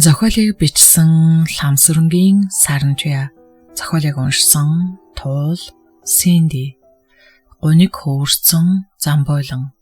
Зохиолыг бичсэн Ламсүрэнгийн Саранчуя. Зохиолыг уншсан Туул Синди. Гуниг хөөрцөн Замбойлон.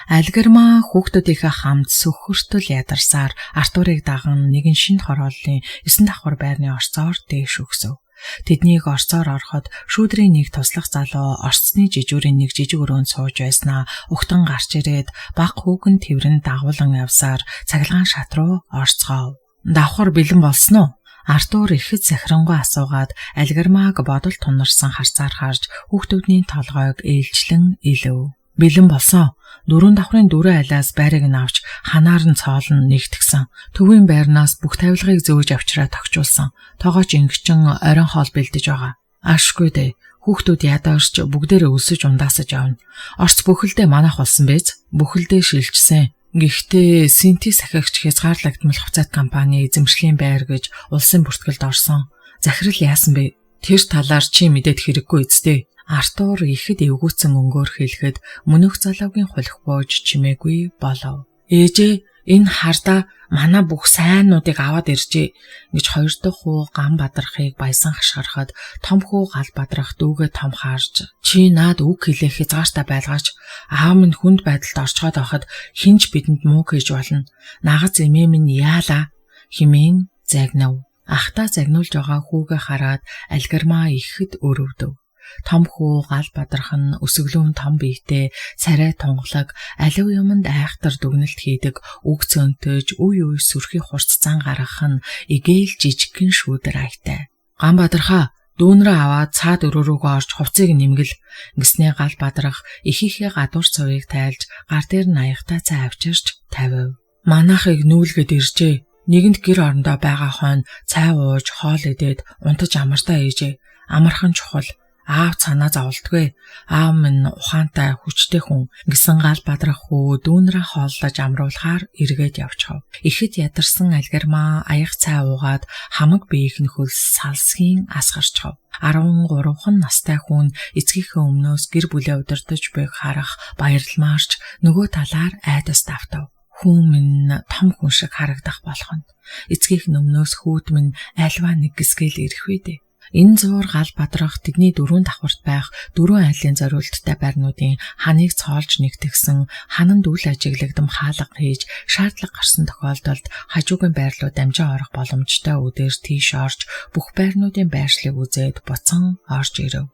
Алгирмаа хүүхдүүдийнхээ хамт сөхөртөл ядарсаар Артурыг даган нэгэн шинэ хорооллын 9 давхар байрны орцоор дээш өгсөв. Тэднийг орцоор ороход шүүдрийн нэг туслах залуу орцны жижүүрийн нэг жижиг өрөөнд сууж байснаа угтан гарч ирээд баг хүүхэн тэврэн дагуулan явсаар цахилгаан шат руу орцгоов. Давхар бэлэн болсон уу? Артур ихэд сахирангүй асуугаад Алгирмааг бодол тунарсан харцаар харж хүүхдүүдний толгойг ээлжлэн илэв. Бэлэн болсон. Дөрвөн давхрын дөрвөн айлаас байрыг нь авч ханаар нь цоолн нэгтгсэн. Төвийн байрнаас бүх тавилгыг зөөж авчраа тохижуулсан. Тогооч ингэчин оройн хоол бэлдэж байгаа. Ашгүй дээ. Хүүхдүүд ядаарч бүгдээрээ өлсөж ундаасаж явна. Орц бүхэлдээ манайх болсон биз? Бүхэлдээ шилжсэн. Гэхдээ Синти сахигч хязгаарлагдмал хувьцаат компани эзэмшлийн байр гэж улсын бүртгэлд орсон. Захирал яасан бэ? Тэр талаар чи мэдээд хэрэггүй үсттэй. Артур ихэд эвгүүцэн өнгөөр хэлэхэд мөнөх залуугийн хулих бууж чимээгүй болов. Ээжээ, энэ хардаа манай бүх сайннуудыг аваад иржээ гэж хоёр дахь хүү гам бадрахыг баясан хашгирахад том хүү гал бадрах дүүгээ том харж чи наад үг хэлэх хязгаартай байлгаач, аав минь хүнд байдалд орчхоод байхад хинч бидэнд муу хийж болно. Нагаз эмээ минь яалаа химээн загнав. Ахтаа загнуулж байгаа хүүгээ хараад Алгирмаа ихэд өрөвдөв. Том хүү гал бадрах нь өсөглүүн том биетэй царай тунгалаг алив юмд айхтар дүгнэлт хийдэг үг цөнтөж үе үе сүрхий хурц зан гаргах нь эгээл жижигхэн шүүдэр аятай. Гам бадрахаа дүүнрээ аваад цаад өрөө рүүгээ орж хувцыг нэмгэл гэснээ гал бадрах ихийнхээ гадуур цувыг тайлж гар дээр нь аягтай цай авчирч тавив. Манайхыг нүүлгэд иржээ. Нэгэнд гэр орондоо байгаа хойно цай ууж хоол идээд унтаж амартаа ээжээ. Амархан чухал. Аав цанаа зовлтгүй. Аав минь ухаантай хүчтэй хүн гэсэн гал бадрах хүү дүүнрээ хооллож амруулахаар эргээд явчихав. Ихэд ядарсан Алгирмаа аяг цай уугаад хамаг биеийнх нь хөлс салсхийн асгарчхав. 13 настай хүн эцгийнхээ өмнөөс гэр бүлээ удирдах буйг харах баярламаарч нөгөө талаар айдас давтав. Хүн минь том хүн шиг харагдах болох нь. Эцгийнх нь өмнөөс хүүд минь альва нэг гисгэл ирэх үү дээ. Энэ зуур гал бадрах тэдний дөрвөн давхарт байх дөрвөн айлын зориулттай байрнуудын ханыг цоолж нэгтгсэн хананд үл ажиглагдам хаалга хийж шаардлага гарсан тохиолдолд хажуугийн байр руу дамжин орох боломжтой үдээр тийш орж бүх байрнуудын байршлыг үзээд буцан орж ирэв.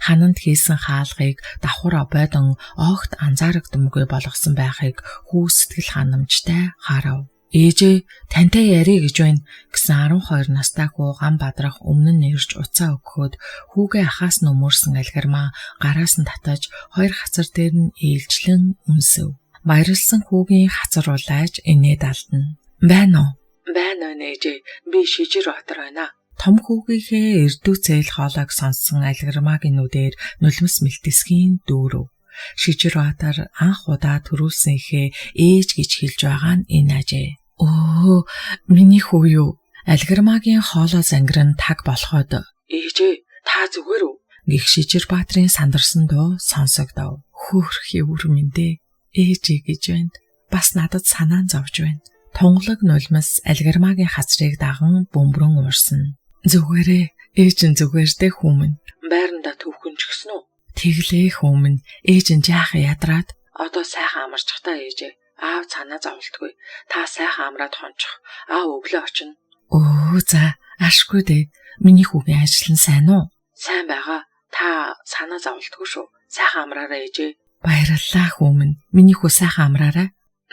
Хананд хийсэн хаалгыг давхар обойдон огт анзаарагдамгүй болгосон байхыг хүү сэтгэл ханамжтай харав. Ээжээ, тантай ярий гэж байна гэсэн 12 настай хүү гам бадрах өмнө нь ирж уцаа өгөхөд хүүгээ ахаас нь өмөрсөн Алгирмаа гараас нь татаж хоёр хацар дээр нь ээлжлэн үнсэв. Баярлсан хүүгийн хацар улааж инээд алдна. Байна уу? Байна уу ээжээ, би Шижир Баатар байна. Том хүүгийнхээ эрдүү зээл хоолойг сонссон Алгирмаагийн нүдээр нулимс мэлтесгийн дүүрв. Шижир Баатар анх удаа төрүүлсэн ихээ ээж гэж хэлж байгаа нь энэ ажээ. Өө, миний хүү юу? Алгирмаагийн хоолой зангиран таг болоход ээжээ, та зүгээр үү? Гэх Шижир Баатрын сандарсан дуу сонсогдов. Хөөх хэвүр минь дээ. Ээжээ гэж байна. Бас надад санаа зовж байна. Тунгалаг нулимс Алгирмаагийн хацрыг даган бөмбөрөн уурсан. Зүгээрээ, ээж нь зүгээр дээ хүмүүн. Байрандаа төвхөн ч гисэн үү? Тэглээ хүмүүн. Ээж нь жаахан ядраад одоо сайхан амарчхтаа ээжээ. Аав цанаа зовлтгүй. Та сайхан амраад хончих. Аав өглөө очино. Өө за, ашгүй дээ. Миний хүүгийн ажил нь сайн уу? Сайн байгаа. Та санаа зовлтгүй шүү. Сайхан амраарай ээжээ. Баярлалаа хүмүүн. Миний хүү сайхан амраарай.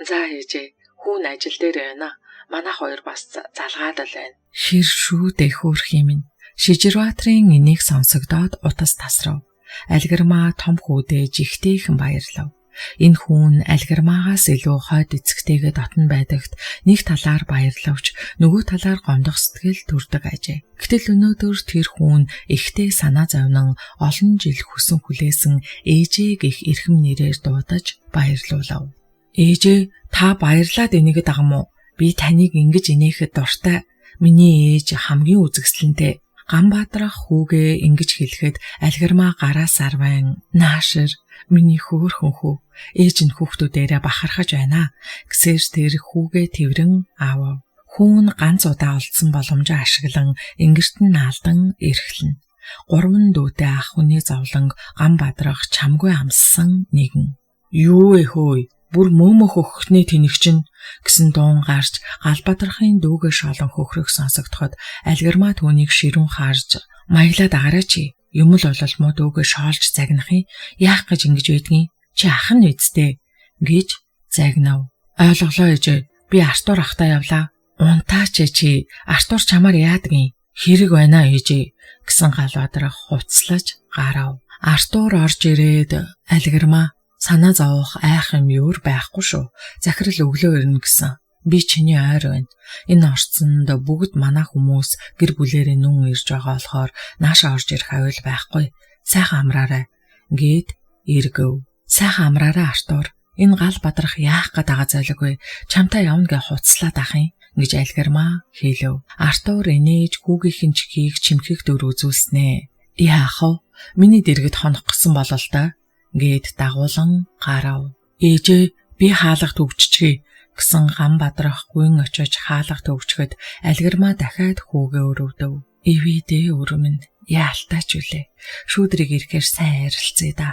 За ээжээ. Хүүн ажил дээр байна. Манайх хоёр бас залгаад л байна. Хэр шүү дээ хөөх юм ин. Шижирбаатрын энийг сонсогдоод утас тасрав. Алгирмаа том хүүдээ жигтэйхэн баярлав. Энэ хүн Алгирмаагаас илүү хойд эцэгтэйгээ дотн байдагт нэг талаар баярлавч нөгөө талаар гомдох сэтгэл төрдөг ажээ. Гэтэл өнөөдөр тэр хүн ихтэй санаа зовнон олон жил хүсэн хүлээсэн ээжээ гэх эрхэм нэрээр дуудаж баярлуулав. Ээжээ, та баярлаад энийгэд байгаа мó? Би таныг ингэж инээхэд дуртай. Миний ээж хамгийн үзэсгэлэнтэй. Ганбаадрах хүүгээ ингэж хэлэхэд Алгирмаа гараа сарвайн наашир миний хөөрхөн хүү ээж нь хүүхдүүдээрээ бахархаж байна гэсээр тэр хүүгээ тэрэн аав. Хүүн ганц удаа олдсон боломжоо ашиглан ингэрт нь наалдан эрхлэнэ. Гурван дүүтэй ах хүний зовлон Ганбаадрах чамгүй амссан нэгэн. Юу вэ хөөе? Бүр мөөмөх өгөхний тэнэг чинь гэсэн дуун гарч Галбадрахын дүүгээ шолон хөхрөх сонсогдоход Алгирмаа түүнийг ширүүн харж маяглаад агараа чи юм л болол муу дүүгээ шоолж загнах юм яах гэж ингэж байдгийг чи ах нь үсттэй гэж загнав. Ойлголоо ээжээ, би Артур ахтаа явлаа. Унтаач чи Артур чамаар яадгийн хэрэг байна ээжээ гэсэн Галбадрах хувцлаж гарав. Артур орж ирээд Алгирмаа санаа зовох айх юм юу байхгүй шүү. Захирал өглөө ирнэ гэсэн. Би чиний ойр байна. Энэ орцонд бүгд манай хүмүүс гэр бүлээрээ нүн ирж байгаа болохоор нааша орж ирэх аюул байхгүй. Сайхан амраарай гэд эргэв. Сайхан амраарай Артур. Энэ гал бадрах яах гээд байгаа зойлог вэ? Чамтай явна гэж хуцлаад ах юм гэж Алгирмаа хэлв. Артур инээж хүүгийнхэн чихийг чимхэх дөр үзүүлснэ. Яах вэ? Миний дэргэд хонох гэсэн болол та гэд дагуулan гарав. Ээжээ би хаалга төгжчихье гэсэн Ганбадрах гүн очиж хаалга төгжөхөд Алгирмаа дахиад хүүгээ өрөвдөв. Ивэдээ өрөмн яалтаач үлээ. Шүүдрийг ирэхээр сайн ярилцъя да.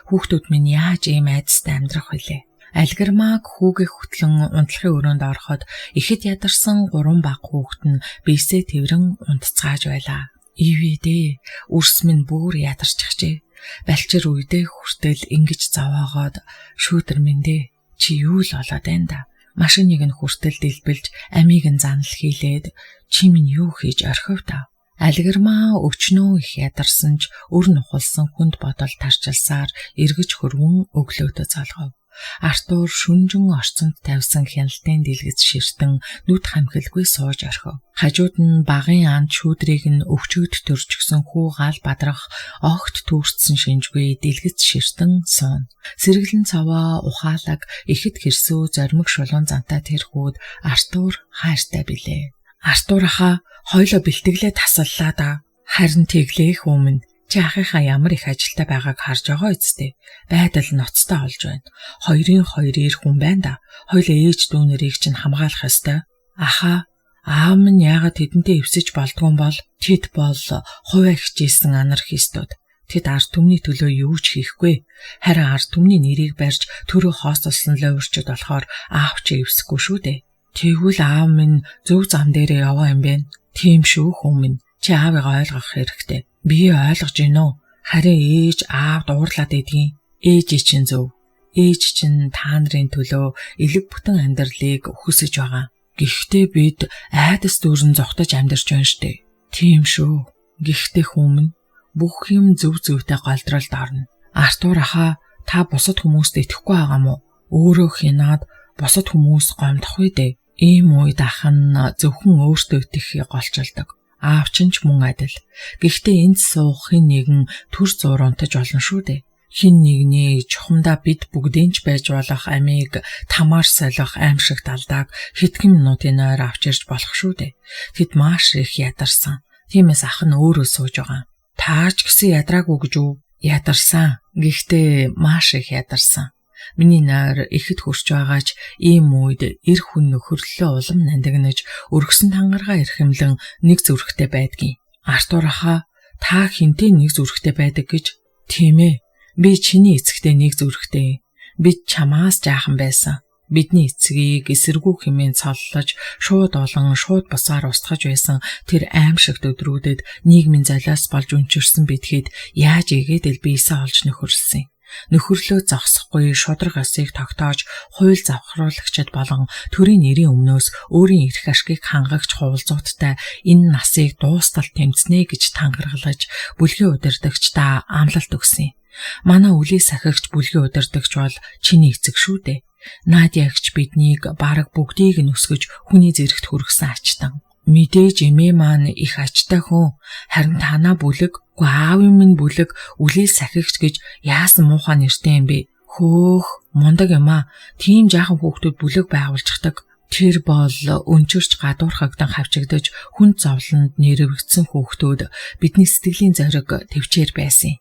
Хүүхдүүд минь яаж ийм айдастай амьдрах вүлээ? Алгирмааг хүүгээ хөтлөн унтлахын өрөөнд ороход ихэд ядарсан гурван баг хүүхэд нь биесээ тэрэн унтцгааж байлаа. Ивэдээ үрс минь бүр ядарчихжээ. Балчир үедээ хүртэл ингэж зовоогоод шүүдэр минь дээ чи юу л болоод байна да. Машиныг нь хүртэл дэлбэлж амийг нь занал хийлээд чи минь юу хийж орхив та. Алгирмаа өчнөө их ядарсан ч өр нухалсан хүнд бодол тарчилсаар эргэж хөрвөн өглөөтө цолгов. Артур шүнжин орцонд тавьсан хяналтын дэлгэц ширтэн нүд хамхилгүй сууж орхив. Хажууд нь багын анд шүүдрийг нь өвчөөд төрчихсөн хүү гал бадрах огт түүртсэн шинжгүй дэлгэц ширтэн суун. Сэргэлэн цаваа ухаалаг ихэд хэрсүү зоримог шулуун зантай тэр хүүд Артур хайртай билээ. Артур ахаа хоёлоо бэлтгэлээ тасаллаа да. Харин тэглээ хүмүүн чи ахынхаа ямар их ажилтай байгааг харж байгаа үсттэй. Байдал ноцтой олж байна. Хоёрын хоёр эр хүн байна да. Хоёлаа ээж дүү нарыг чинь хамгаалах ёстой. Ахаа аав минь яагаад тэдэнтэй эвсэж болдгоо бол тэд бол хувиа хичээсэн анархистууд. Тэд ард түмний төлөө юу ч хийхгүй. Харин ард түмний нэрийг барьж төрөө хоостолсон луйварчд болохоор аав чи эвсэхгүй шүү дээ. Тэгвэл аав минь зөв зам дээрээ яваа юм бэ? Тийм шүү хүмүүн. Чи аавыгаа ойлгох хэрэгтэй. Би ойлгож гинөө. Харин ээж аав дуурлаад идэгин. Ээж чинь зөв. Ээж чинь та нарын төлөө элэг бүтэн амьдралыг хүсэж байгаа. Гэхдээ бид айдас дүүрэн зогтож амьдарч байна штэ. Тийм шүү. Гэхдээ хүмүүн бүх юм зөв зөвтэй голдролд орно. Артур ахаа та бусад хүмүүст итгэхгүй байгаа мó? Өөрөө хянаад бусад хүмүүс гомдох үү дээ. Ийм үед ах нь зөвхөн өөртөө итгэхийг голчилдог. Аав чинь ч мөн адил. Гэхдээ энд суух хэн нэгэн төр зуур унтаж болно шүү дээ. Хин нэгний чухамдаа бид бүгдийн ч байж болох амийг тамаар солих аимшигт алдааг хэдхэн минутын ойр авч ирж болох шүү дээ. Тэд маш их ядарсан. Тиймээс ах нь өөрөө сууж байгаа. Таач гэсэн ядраагүй гэж үү? Ядарсан. Гэхдээ маш их ядарсан. Миний нойр ихэд хөрч байгаа ч ийм үед эр хүн нөхөрлөлөө улам нандинаж өргөсөн тангараа эрхэмлэн нэг зүрхтэй байдгийн. Артур ахаа та хинтээ нэг зүрхтэй байдаг гэж? Тийм ээ. Би чиний эцэгтэй нэг зүрхтэй. Би чамаас жаахан байсан. Бидний эцгийг эсэргүү хэмээн цоллож шууд олон шууд бусаар устгаж байсан тэр аимшигт өдрүүдэд нийгмийн золиос болж өнчөрсөн бидхэд яаж игээд л биесээ олж нөхөрлсөн. Нөхөрлөө зогсохгүй шудраг ёсыг тогтоож хууль завхруулагчид болон төрийн нэрийн өмнөөс өөрийн эрх ашгийг хангагч хуулзууттай энэ насыг дуустал тэмцнэ гэж тангаргалаж бүлгийн удирдагчдаа амлалт өгсөн. Манай үлээ сахигч бүлгийн удирдагч бол чиний эцэг шүү дээ. Надя эгч биднийг бараг бүгдийг нь өсгөж хүний зэрэгт хүргэсэн ачтан. Мэдээж эмээ маань их ачтай хүн. Харин танаа бүлэг, үгүй аавын минь бүлэг үлээ сахигч гэж яасан муухай нэртэй юм бэ? Хөөх, мундаг юм аа. Тийм жаахан хүүхдүүд бүлэг байгуулчихдаг. Тэр бол өнчөрч гадуурхагдан хавчигдаж хүн зовлонд нэрвэгдсэн хүүхдүүд бидний сэтгэлийн зориг төвчээр байсан.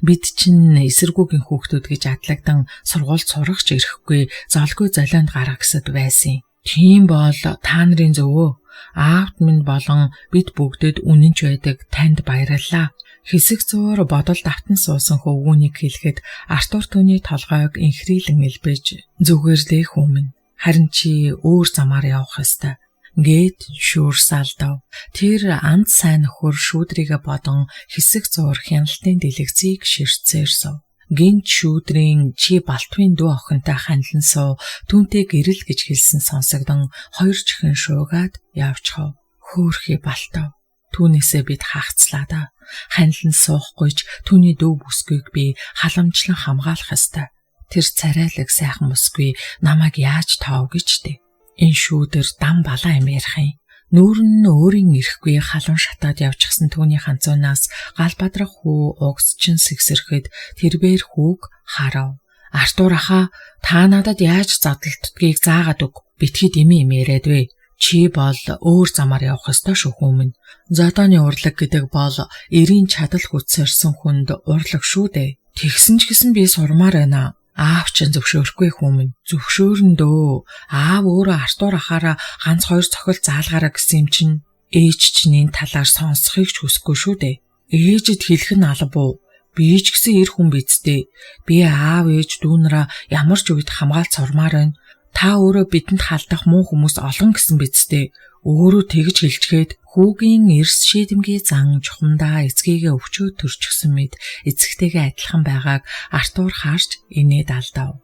Бид чинь эсэргүүгийн хүүхдүүд гэж адлагдан сургуульд сурах ч ирэхгүй золгүй золионд гаргасад байсан. Тийм бол та нарын зөвөө аавт минь болон бид бүгдэд үнэнч байдаг танд баярлалаа. Хэсэг зуур бодол давтан суусан хөвгүүнийг хэлэхэд Артур түүний толгойг инхрийлэн элбэж зүгээр лээ хүмүүн. Харин чи өөр замаар явах ёстой гээд шүүрсалдав. Тэр анд сайн нөхөр шүүдрийгэ бодон хэсэг зуур хяналтын дэлгэцийг ширтсээр сув. Гинт шүүдрийн чи Балтвын дүү охинтой ханилан суу түүнтэй гэрэл гэж хэлсэн сонсогдон хоёр чихэн шуугаад явчихав. Хөөхий Балтав. Түүнээсээ бид хаагцлаа да. Ханилан суухгүйч түүний дүү бүсгүйг би халамжлан хамгаалах ёстой. Тэр царайлаг сайхан бүсгүй намайг яаж тоов гэж дээ. Энэ шүүдэр дам балаа юм ярих юм. Нүүр нь өөрийн эрэхгүй халуун шатаад явчихсан түүний ханцуунаас гал бадрах хүү угсчин сэгсрэхэд тэрбээр хүүг харав. Артур ахаа та надад яаж задлалтдгийг заагаад өг. Битгий дэмий юм яриад вэ. Чи бол өөр замаар явах ёстой шүү хүмүүн. Зодооны урлаг гэдэг бол эрийн чадал хүчсэрсэн хүнд урлаг шүү дээ. Тэгсэн ч гэсэн би сурмаар байна. Аав чинь зөвшөөрөхгүй хүмүүн. Зөвшөөрн дөө. Аав өөрөө Артур ахаараа ганц хоёр цохил заалгаараа гэсэн юм чинь ээж чинь энэ талаар сонсохыг ч хүсэхгүй шүү дээ. Ээжэд хэлэх нь алба уу? Би ч гэсэн эр хүн биз дээ. Би аав ээж дүүнраа ямар ч үед хамгаалт сурмаар байна. Та өөрөө бидэнд халдах муу хүмүүс олон гэсэн биз дээ. Өөрөө тэгж хэлчгээд хүүгийн эрс шийдэмгий зан чухамдаа эцгийгээ өвчөөд төрчихсөн мэд эцэгтэйгээ адилхан байгааг Артур харж инээд алдав.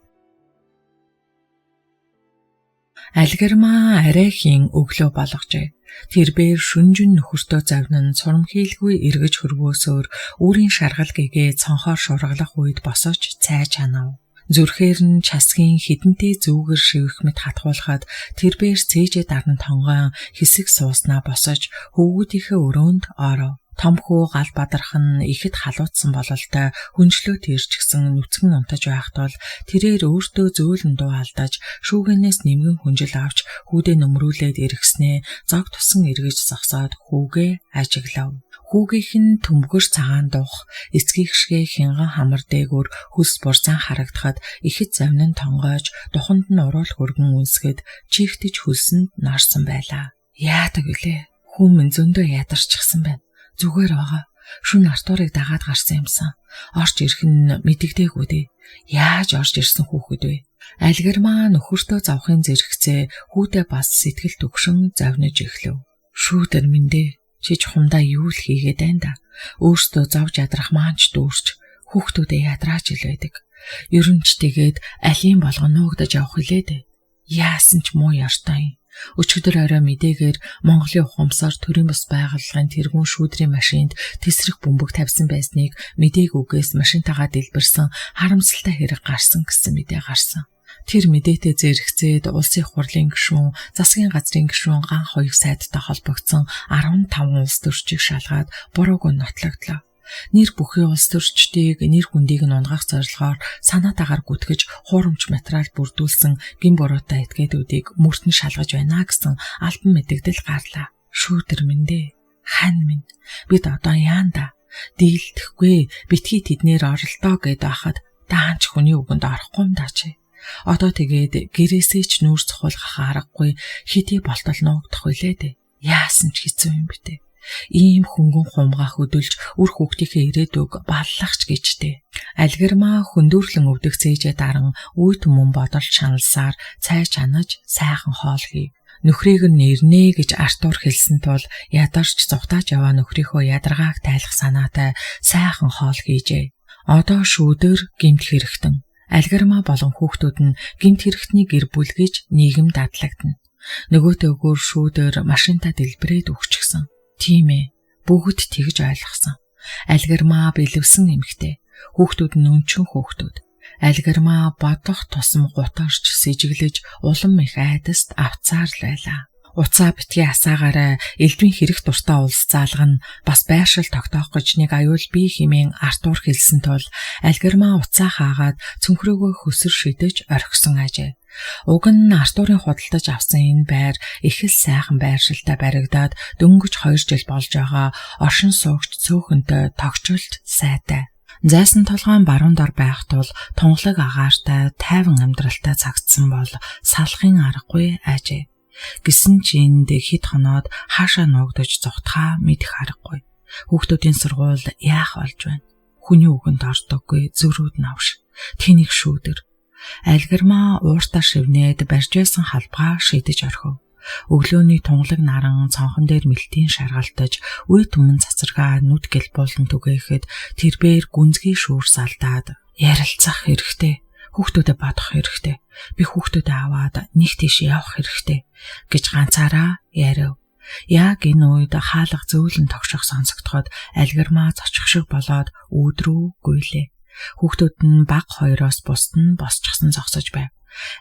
Алгирмаа арайхийн өглөө болгожээ. Тэрбээр шүнжин нөхөртөө завнан сурамхийлгүй эргэж хөрвөөсөөр үүрийн шаргал гэгээ цонхоор шургалах үед босож цай чанав. Зүрхээр нь часгийн хідэнтэй зүүгэр шивэх мэт хатгуулхад тэрбээр цээжээ даран тонгоон хэсэг сууснаа босож хөвгүүдийнхээ өрөөнд оров. Том хүү гал бадрах нь ихэд халуутсан бололтой хүнжлөө тэрчгсэн нүцгэн унтаж байх тул тэрээр өөртөө зөөлөн дуу алдаж шүүгэнээс нэмгэн хүнжил авч хүүдээ нөмрүүлээд эргэснээ зог тусан эргэж зогсоод хүүгээ ажиглав. Хүүгийнх нь төмгөр цагаан дуух, эцгийнх шигэ хянган хамар дээгүүр хөлс бурзаан харагдахад ихэд завнин тонгойж духанд нь уруул хөргөн үнсгэд чийгтэж хөлсөнд норсон байлаа. Яадаг вүлээ? Хүмүүн зөндөө ядарчихсан байна. Зүгээр байгаа. Шүн Артурыг дагаад гарсан юмсан. Орж ирэх нь мэдэгдээгүй дээ. Яаж орж ирсэн хүүхэд вэ? Алгирмаа нөхөртөө зовхын зэрэгцээ хүүтэй бас сэтгэл төгшөн завнаж эхлэв. Шүүдэр минь дээ. Чи чухамдаа юу л хийгээд байна да. Өөртөө зовж ядрах маанч дүүрч хүүхдүүдээ ядрааж ил байдаг. Ер нь ч тэгээд алийн болгон нуугдаж явах хилээ дээ. Яасан ч муу ёртой юм. Өчигдөр орой мэдээгээр Монголын ухамсар төрийн бус байгууллагын тэргүүн шүүдрийн машинд тэсрэх бөмбөг тавьсан байсныг мэдээгүйгээс машинтайгаа дэлбэрсэн харамсалтай хэрэг гарсан гэсэн мэдээ гарсан. Тэр мэдээтэй зэрэгцээд улсын хурлын гишүүн, засгийн газрын гишүүн ган хоёг сайдтай холбогдсон 15 улс төрчийг шалгаад бурууг нь нотлогдлоо. Нэр бүхий улс төрчдийг нэр хүндийг нь унгах зорилгоор санаатаагаар гүтгэж хуурамч материал бүрдүүлсэн гин буруутай этгээдүүдийг мөрт нь шалгаж байна гэсэн албан мэдэгдэл гарлаа. Шүүдэр минь дээ. Хань минь. Бид одоо яанда дийлдэхгүй битгий тэднэр оролдоо гэд байхад даанч хүний үгэнд орохгүй юм даа чи. Одоо тэгээд гэрээсээ ч нүүр цохуулгах аргагүй хитий болтол нуугдах үлээ дээ. Яасан ч хэцүү юм битээ. Ийм хөнгөн хумгаа хөдөлж үр хүүхдийнхээ ирээдүг баллахч гэжтэй. Алгирмаа хөндөөрлөн өвдөх цээжээ даран үе түмэн бодол шаналсаар цай чанаж сайхан хоол хий. Нөхрийг нь нэрнэ гэж Артур хэлсэн тул ядарч зугтааж яваа нөхрийнхөө ядаргааг тайлах санаатай сайхан хоол хийжээ. Одоо шүүдэр гэмт хэрэгтэн. Алгирмаа болон хүүхдүүд нь гэмт хэрэгтний гэр бүл гэж нийгэм дадлагдана. Нөгөөтэйгөр шүүдэр машинтаа дэлбэрээд өгчихсөн. Тийм ээ. Бүгд тэгж ойлгосон. Алгирмаа бэлэвсэн эмэгтэй. Хүүхдүүд нь өнчөн хүүхдүүд. Алгирмаа бодох тусам гутарч сэжиглэж улам их айдаст авцаар л байлаа. Уцаа битгий асаагаарай, элдвийн хэрэг дуртай улс заалгана, бас байршил тогтоох гэж нэг аюул бий хэмээн Артур хэлсэн тул Альгирмаа уцаа хаагаад цөнхрөөгөө хөсөр шидэж орхисон ажээ. Уг нь Артурын худалдаж авсан энэ байр их л сайхан байршилтай баригдаад дөнгөж 2 жил болж байгаа оршин суугч цөөхөнтэй тогтчлт сайтай. Зайсан толгойн баруун дор байх тул тунгалаг агаартай тайван амьдралтай цагтсан бол салахын аргагүй ажээ. Гэсэн ч энд хэд хоноод хаашаа нуугдаж зугтахаа мэдэх аргагүй. Хүүхдүүдийн сургууль яах болж байна? Хүний үгэнд ордоггүй зөрүүд навш. Тэнийг шүүдэр. Альгирмаа ууртаа шивнээд барьж байсан халбгаа шидэж орхив. Өглөөний тунгалаг наран цонхон дээр мэлтийн шаргалтаж үе түмэн цацаргаа нүд гэлбуулан түгээхэд тэрбээр гүнзгий шүүр салдаад ярилцах хэрэгтэй. Хүүхдүүдэд бодох хэрэгтэй. Би хүүхдүүдэд аваад нэг тийш явах хэрэгтэй гэж ганцаараа ярив. Яг энэ үед хаалга зөөлөн тогшох сонсогдоход Альгирмаа зочих шиг болоод үүд рүү гүйлээ. Хүүхдүүд нь баг хоёроос бусд нь босчихсон зогсож байв.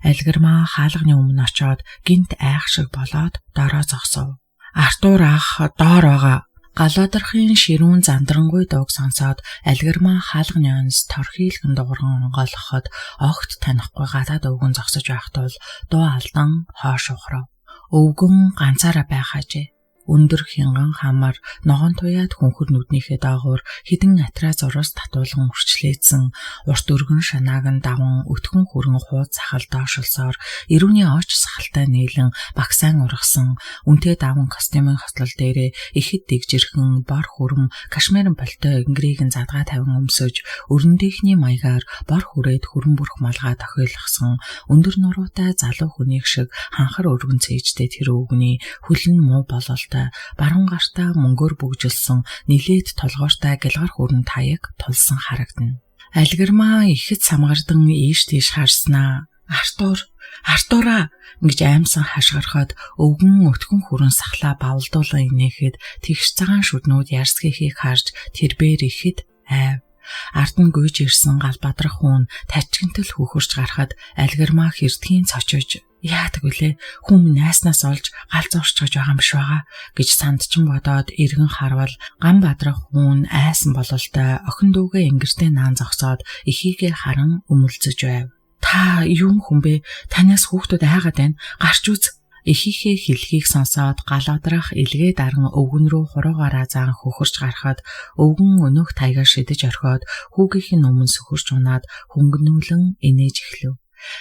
Альгирмаа хаалганы өмнө очоод гинт айх шиг болоод дороо зогсов. Артур ах доор байгаа. Галаадрахын ширүүн зандрангуй дууг сонсоод Альгирмаа хаалганы онс торхийлгэн дуурган онгойлгоход огт танихгүй гадаад өвгөн зогсож байх тул дуу алдан хоош ухрав. Өвгөн ганцаараа байх ажээ. Өндөр хянган хамар ногоон туяад хүнхэр нүднийхээ доогуур хідэн атраа зурус татуулан үрчлээдсэн урт өргөн шанааг нь даван өтгөн хүрэн хууд сахал доошилсоор эрүүний оч сахалтай нийлэн багсаан ургасан үнтэй даван костюмын хослол дээрээ ихэд дэгжирхэн бор хүрм кашмирын полтой энгэрийг нь задгаа тавин өмсөж өрөндийнхний маягаар бор хүрээд хүрэн бүрх малгай тохиолгосон өндөр нуруутай залуу хүнийг шиг ханхар өргөн цээжтэй тэр өвгөний хөл нь муу бололтой баруун гартаа мөнгөөр бүгжилсэн нилээд толгоортой гэлгар хүрэн таяг тулсан харагдана. Альгирмаа ихэд самгардан ийш тийш харснаа. Артур, Артураа гэж аймсан хашгирахад өвгөн өтгөн хүрэн сахлаа бавлдуулан инээхэд тэгш цагаан шүднүүд ярьсгийнхийг харж тэрбээр ихэд айв. Ард нь гүйж ирсэн гал бадрах хүн тачигнтал хөхөрч гарахад Альгирмаа хэрдгийн цочож яадаг вүлээ хүн найснаас олж гал зурчгаж байгаа юм биш байгаа гэж сандчин бодоод эргэн харвал гам бадрах хүн айсан бололтой охин дүүгээ ингэртэй наан зогсоод эхийгээ харан өмөлзөж байв. Та юун хүн бэ? Танаас хүүхдүүд айгаад байна. Гарч үз. Эхийнхээ хэлхийг сонсоод гал бадрах илгээ даран өвгөн рүү хуруугаараа заан хөхөрч гарахад өвгөн өнөөх таягаар шидэж орхиод хүүгийнх нь өмнө сөхөрч унаад хөнгөнүүлэн инээж эхлэв.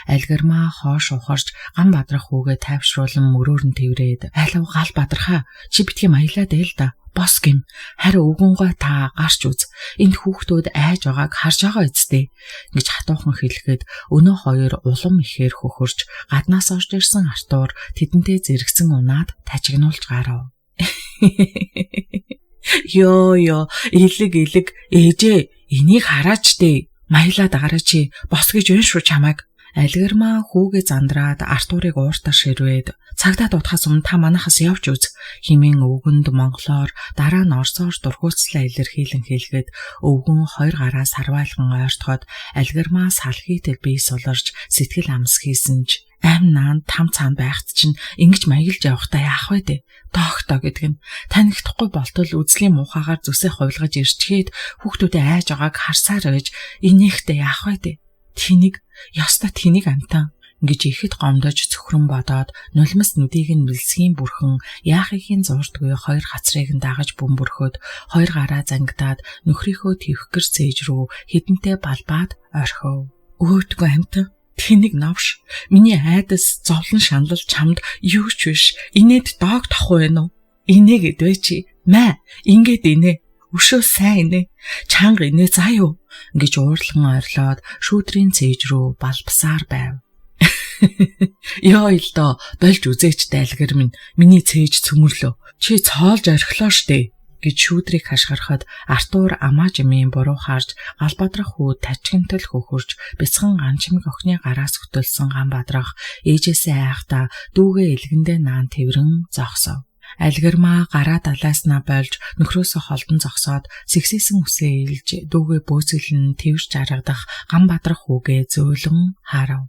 Альгирмаа хоош ухарч гам бадрах хүүгээ тайвшруулан мөрөөр нь тэврээд алив гал бадрахаа чи битгий маялаад байл да бос гим харин өвгөнгөө та гарч үз энд хүүхдүүд айж байгааг харж байгаа үсттэй гэж хатуухан хэлэхэд өнөө хоёр улам ихээр хөхөрч гаднаас орж ирсэн Артур тэдэнтэй зэрэгцэн унаад тажигнуулж гарав. Йоо ёо илэг илэг ээжээ энийг хараач дээ маялаад агараа чи бос гэж байна шүү чамайг. Альгирмаа хүүгээ зандраад Артурыг ууртаа ширвээд цагдаа дуудахаас өмнө та манахаас явж үз хэмээн өвгөнд монголоор дараа нь орсоор дургуутслаа илэрхийлэн хэлгээд өвгөн хоёр гараа сарвайлхан ойртоход Альгирмаа салхийтэл бие суларч сэтгэл амс хийсэн ч ам наан там цаана байхад чинь ингэж маягилж явахдаа яах вэ дээ? Доогтой гэдэг нь танихдахгүй болтол үзлийн муухайгаар зүсээ хувилгаж ирчгээд хүүхдүүдээ айж байгааг харсаар байж инээхтэй яах вэ дээ? Тэнийг ёстой тэнийг амтан гэж ихэд гомдож цөхрөн бодоод нулимс нүдийг нь мэлсгийн бүрхэн яахын зуурдгүй хоёр хацрыг нь дагаж бөмбөрхөд хоёр гараа зангидаад нөхрийнхөө твхгэр цээж рүү хідэнтэй балбаад орхив. Өөдгөө амтан тэнийг новш миний айдас зовлон шанал чамд юу ч биш инээд доог тохгүй байна уу? Инээгээд бай чи мэ ингээд инээ өшөө сайн инээ чанга инээ заа юу гэж уурлан ойрлоод шүүдрийн цээж рүү балбасаар байв. Ёо ил доо болж үзээч дайлгэр минь миний цээж цөмөрлөө чи цоолж орхилоо штэ гэж шүүдрийг хашгирахад Артур амаа жимийн буруу харж гал бадрах хүү тачигнтал хөхөрч бяцхан ганчимэг охины гараас хөтөлсөн гам бадрах ээжээсээ айхдаа дүүгээ элгэндээ наан тэрвэрэн зогсов. Альгирмаа гараа далайснаа болж нөхрөөсөө холдон зогсоод сэгсээсэн үсээ илж дүүгээ бөөцөлн тэрч аргадах гам бадрах хүүгээ зөөлөн харав.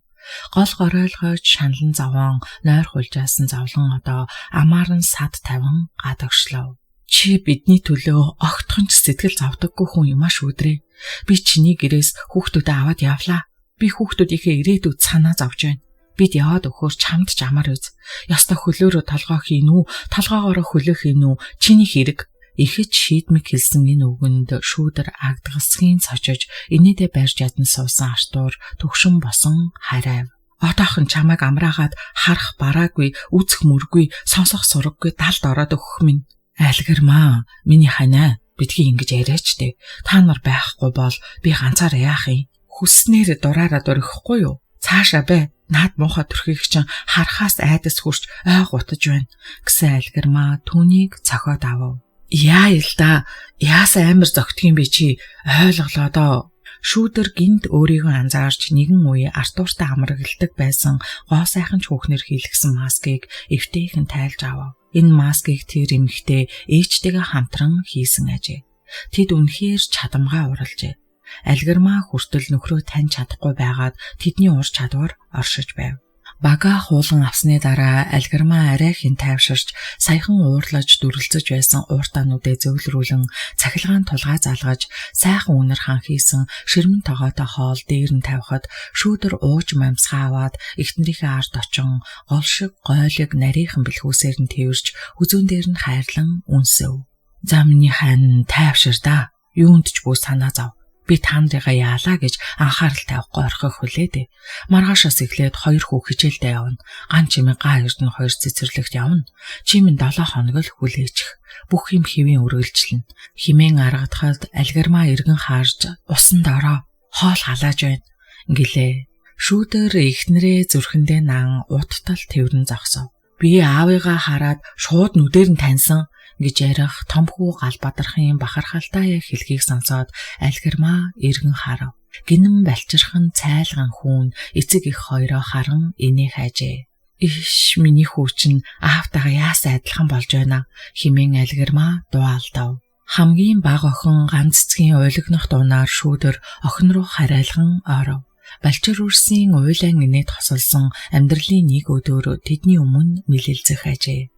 Гол горойлгойч шаналн зовоон нойр хулжаасан зовлон одоо амаар нь сад тавин гадагшлав. Чи бидний төлөө огтхон ч сэтгэл зовдоггүй хүн юм а шүүдрээ. Би чиний гэрээс хүүхдүүдээ аваад явлаа. Би хүүхдүүдийнхээ ирээдүйд санаа зовж байна. Бид яваад өгөхөөр чамд ч амар үз. Ёстой хөлөөрөө толгой хийн үү, толгоогоороо хөлөө хийн үү? Чиний хэрэг. Ихэд шийдмэг хэлсэн энэ үгэнд шүүдэр агдгасхийн цочож инээдээ барьж ядан суусан Артур төгшин босон харайв. Одоохон чамайг амраагаад харах бараагүй, үзэх мөргүй, сонсох сураггүй далд ороод өгөх минь. Айлгэрмаа, миний ханаа, битгий ингэж яриач дээ. Та нар байхгүй бол би ганцаараа яах юм? Хүснээр дураараа дөрөхгүй юу? Цаашаа бай. Наад муухай төрхийг чинь харахаас айдас хурч ой гутаж байна гэсэн айлгэрмаа түүнийг цохиод авав. Яа ил да, яасан амар зөгтөх юм бэ чи? Ойлголоо доо. Шүүдэр гинт өөрийгөө анзаарч нэгэн үе Артуртай амрагладаг байсан гоо сайхан ч хүүхнэр хийлгсэн маскыг эвтэйхэн тайлж авав. Энэ маскыг тэр эмэгтэй ээжтэйгээ хамтран хийсэн ажээ. Тэд үнэхээр чадамгаа уралжээ. Альгирмаа хүртэл нөхрөө таньж чадахгүй байгаад тэдний ур чадвар оршиж байв. Бага хуулан авсны дараа альгирмаа арай хэн тайвширч саяхан уурлаж дүрэлзэж байсан ууртаануудыг зөөлрүүлэн цахилгаан тулгай залгаж сайхан үнэр хан хийсэн ширмэн тогоотой хоол дээр нь тавихад шүүдэр ууж мамсгаа аваад эхнэрийнхээ ард очин гол шиг гойлог нарийнхан бэлхүүсээр нь тэрж хүзүүн дээр нь хайрлан үнсэв. За миний хань тайвшир да. Юунд ч бүү санаа зов. Би та нарыгаа яалаа гэж анхаарал тавихгүй орхих хүлээ дээ. Маргаашаас эхлээд 2 хүү хичээлдээ явна. Ган чимээ га эрдэнэ 2 цэцэрлэгт явна. Чи минь 7 хоног л хүлээчих. Бүх юм хэвийн үргэлжлэнэ. Химэн аргадахад альгирмаа эргэн харж усанд ороо. Хоол халааж байна гэлээ. Шүүдэр эхнэрээ зүрхэндээ наан уттал тэрвэн зогсов. Би аавыгаа хараад шууд нүдээр нь таньсан гэж ярих том хүү гал бадрахын бахархалтай хэлхийг сонсоод альгирмаа эргэн харав. Гинэн балчирхан цайлган хүүн эцэг их хоёроо харан инээх ажээ. Иш миний хүү чинь аавтайгаа яасан адилхан болж байна хэмээн альгирмаа дуу алдав. Хамгийн бага охин ганц цэцгийн уйлгнах дуунаар шүүдэр охин руу харайлган оров. Балчир үрсийн уйлан инээд хосолсон амьдралын нэг өдөр тэдний өмнө мэлэлзэх ажээ.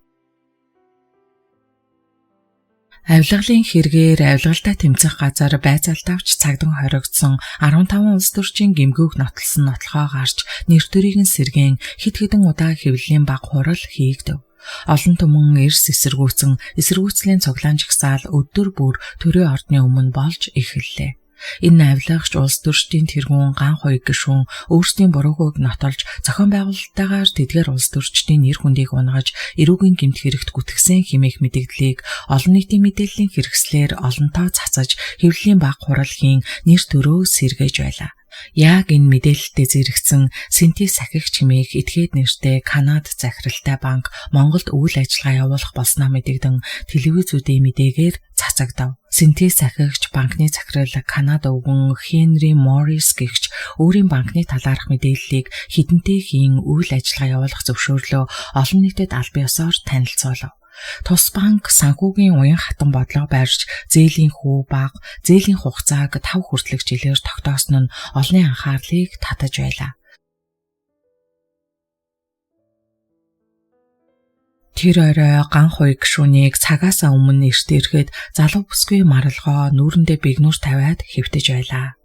Авилгалын хэрэгээр авилгалтай тэмцэх газар байцаалтавч цагдан хоригдсон 15 улс төрчийн гэмгүүг нотлсон нотлохоо гарч нэр төрийг нь сэргээн хэд хэдэн удаа хэвлэлийн баг хурал хийгдэв. Олон түмэн эрс эсэргүүцэн эсэргүүцлийн цуглаан жагсаал өдөр бүр төрийн ордны өмнө болж эхэллээ. Энэ авилгагч улс төрчдийн тэргүүн ган хуйг гишүүн өөрсдийн буруугүйг нотолж зохион байгуулалттайгаар тэдгээр улс төрчдийн нэр хүндийг унгаж эрүүгийн гэмт хэрэгт гүтгсэн хэмээх мэдэгдлийг олон нийтийн мэдээллийн хэрэгслээр олонтоо цацаж хэвлэлийн баг хурал хийн нэр төрөө сэргээж байлаа. Яг энэ мэдээлэлтэй зэрэгцэн Сэнти сахигч хэмээх этгээд нэртэй Канад захиралтай банк Монголд үйл ажиллагаа явуулах болсноо мэдэгдэн телевизүүдийн мэдээгээр цацагдав. Сэнти сахигч банкны захирал Канад өвгөн Хенри Моррис гэгч өөрийн банкны талаарх мэдээллийг хідэнтэй хийн үйл ажиллагаа явуулах зөвшөөрлөө олон нийтэд албан ёсоор танилцуулав. Тус банк санхүүгийн уян хатан бодлого барьж зээлийн хүү бага, зээлийн хугацааг 5 хүртэлх жилээр тогтоосон нь олонний анхаарлыг татаж байлаа. Тэр орой ган хуй гишүүнийг цагаасаа өмнө эрт ирэхэд залуу бүсгүй маралгоо нүүрэндээ бигнүүр тавиад хэвтэж байлаа.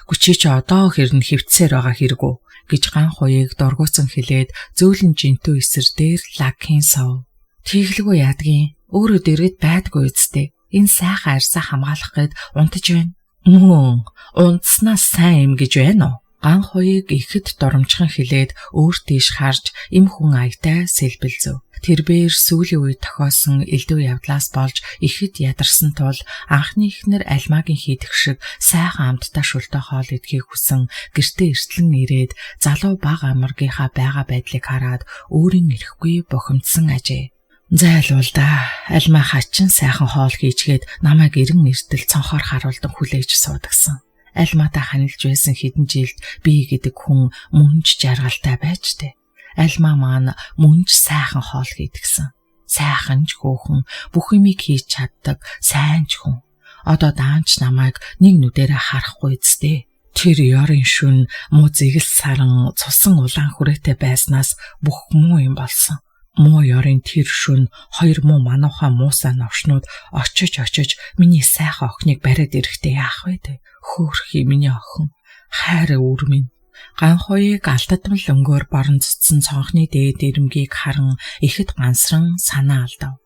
Гүчи чи одоо хэрнэ хэвтсээр байгаа хэрэг үү гэж ган хуйг дургуутсан хэлээд зөөлөн жинтүү эсэр дээр лагхийн сов. Тэглгүй яадгийн өөрөө дэргэд байдгүй үсттэй. Энэ сайхан арьсаа хамгаалах гээд унтаж байна. Мөн унтснаас сайн юм гэж байна уу? Ган хуйг ихэд дурамчхан хилээд өөр тийш харж эм хүн аятай сэлбэлзэв. Тэрбээр сүүлийн үед тохиосон элдв явдлаас болж ихэд ядарсан тул анхны эхнэр Альмагийн хийдэх шиг сайхан амттай шүлтэй хоол идэхийг хүсэн гэртээ эртлэн ирээд залуу баг амаргийнхаа байгаа байдлыг хараад өөрийн ирэхгүй бухимдсан ажээ. Зайлуул да. Альмаа хачин сайхан хоол хийчгээд намайг эрен эртэл цонхоор харуулдан хүлээж суудагсан. Альмаатай ханилж байсан хэдэн жилд би гэдэг хүн мөнж жаргалтай байж тэ. Альмаа маань мөнж сайхан хоол хийдгсэн. Сайхан ч хөөхөн бүх юмыг хийж чаддаг сайн ч хүн. Одоо даанч намайг нэг нүдэрээ харахгүй зү. Тэр ёрын шүн муу зэгэл саран цусан улаан хүрээтэй байснаас бүх муу юм болсон. Муу ёрын тэр шүн хоёр муу мануухай муусаа новшнууд очиж очиж миний сайхан охиныг бариад ирэхдээ яах вэ тэ? Хөөхий миний охин, хайр өвөр минь. Ганхуйг алдадмал өнгөөр боронцсон цонхны дээд ирмгийг харан ихэд гансран санаа алдав.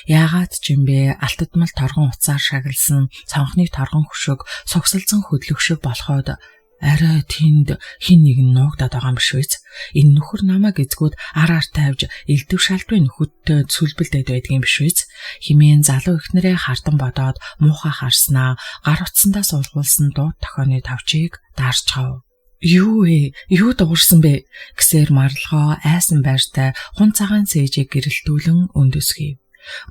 Яагаад ч юм бэ, алтадмал торгон уцаар шагалсан цонхны торгон хөшөг сугсалзан хөдлөх шиг болоход арай тэнд хин нэгэн нуугдаад байгаа юм биш үз. Энэ нөхөр намайг эзгүүд ар ар тавьж элдв шалдвын нөхөдтэй цүлбэлдээд байдаг юм биш үз. Химэн залуу эхнэрээ хардан бодоод муухай харснаа гар утсандаа суулгуулсан дууд тохионы тавчийг даарчхав. Юу вэ? Юу дуурсан бэ? Гэсээр марлогоо айсан байртай хун цагаан цээжийг гэрэлтүүлэн өндөсгийв.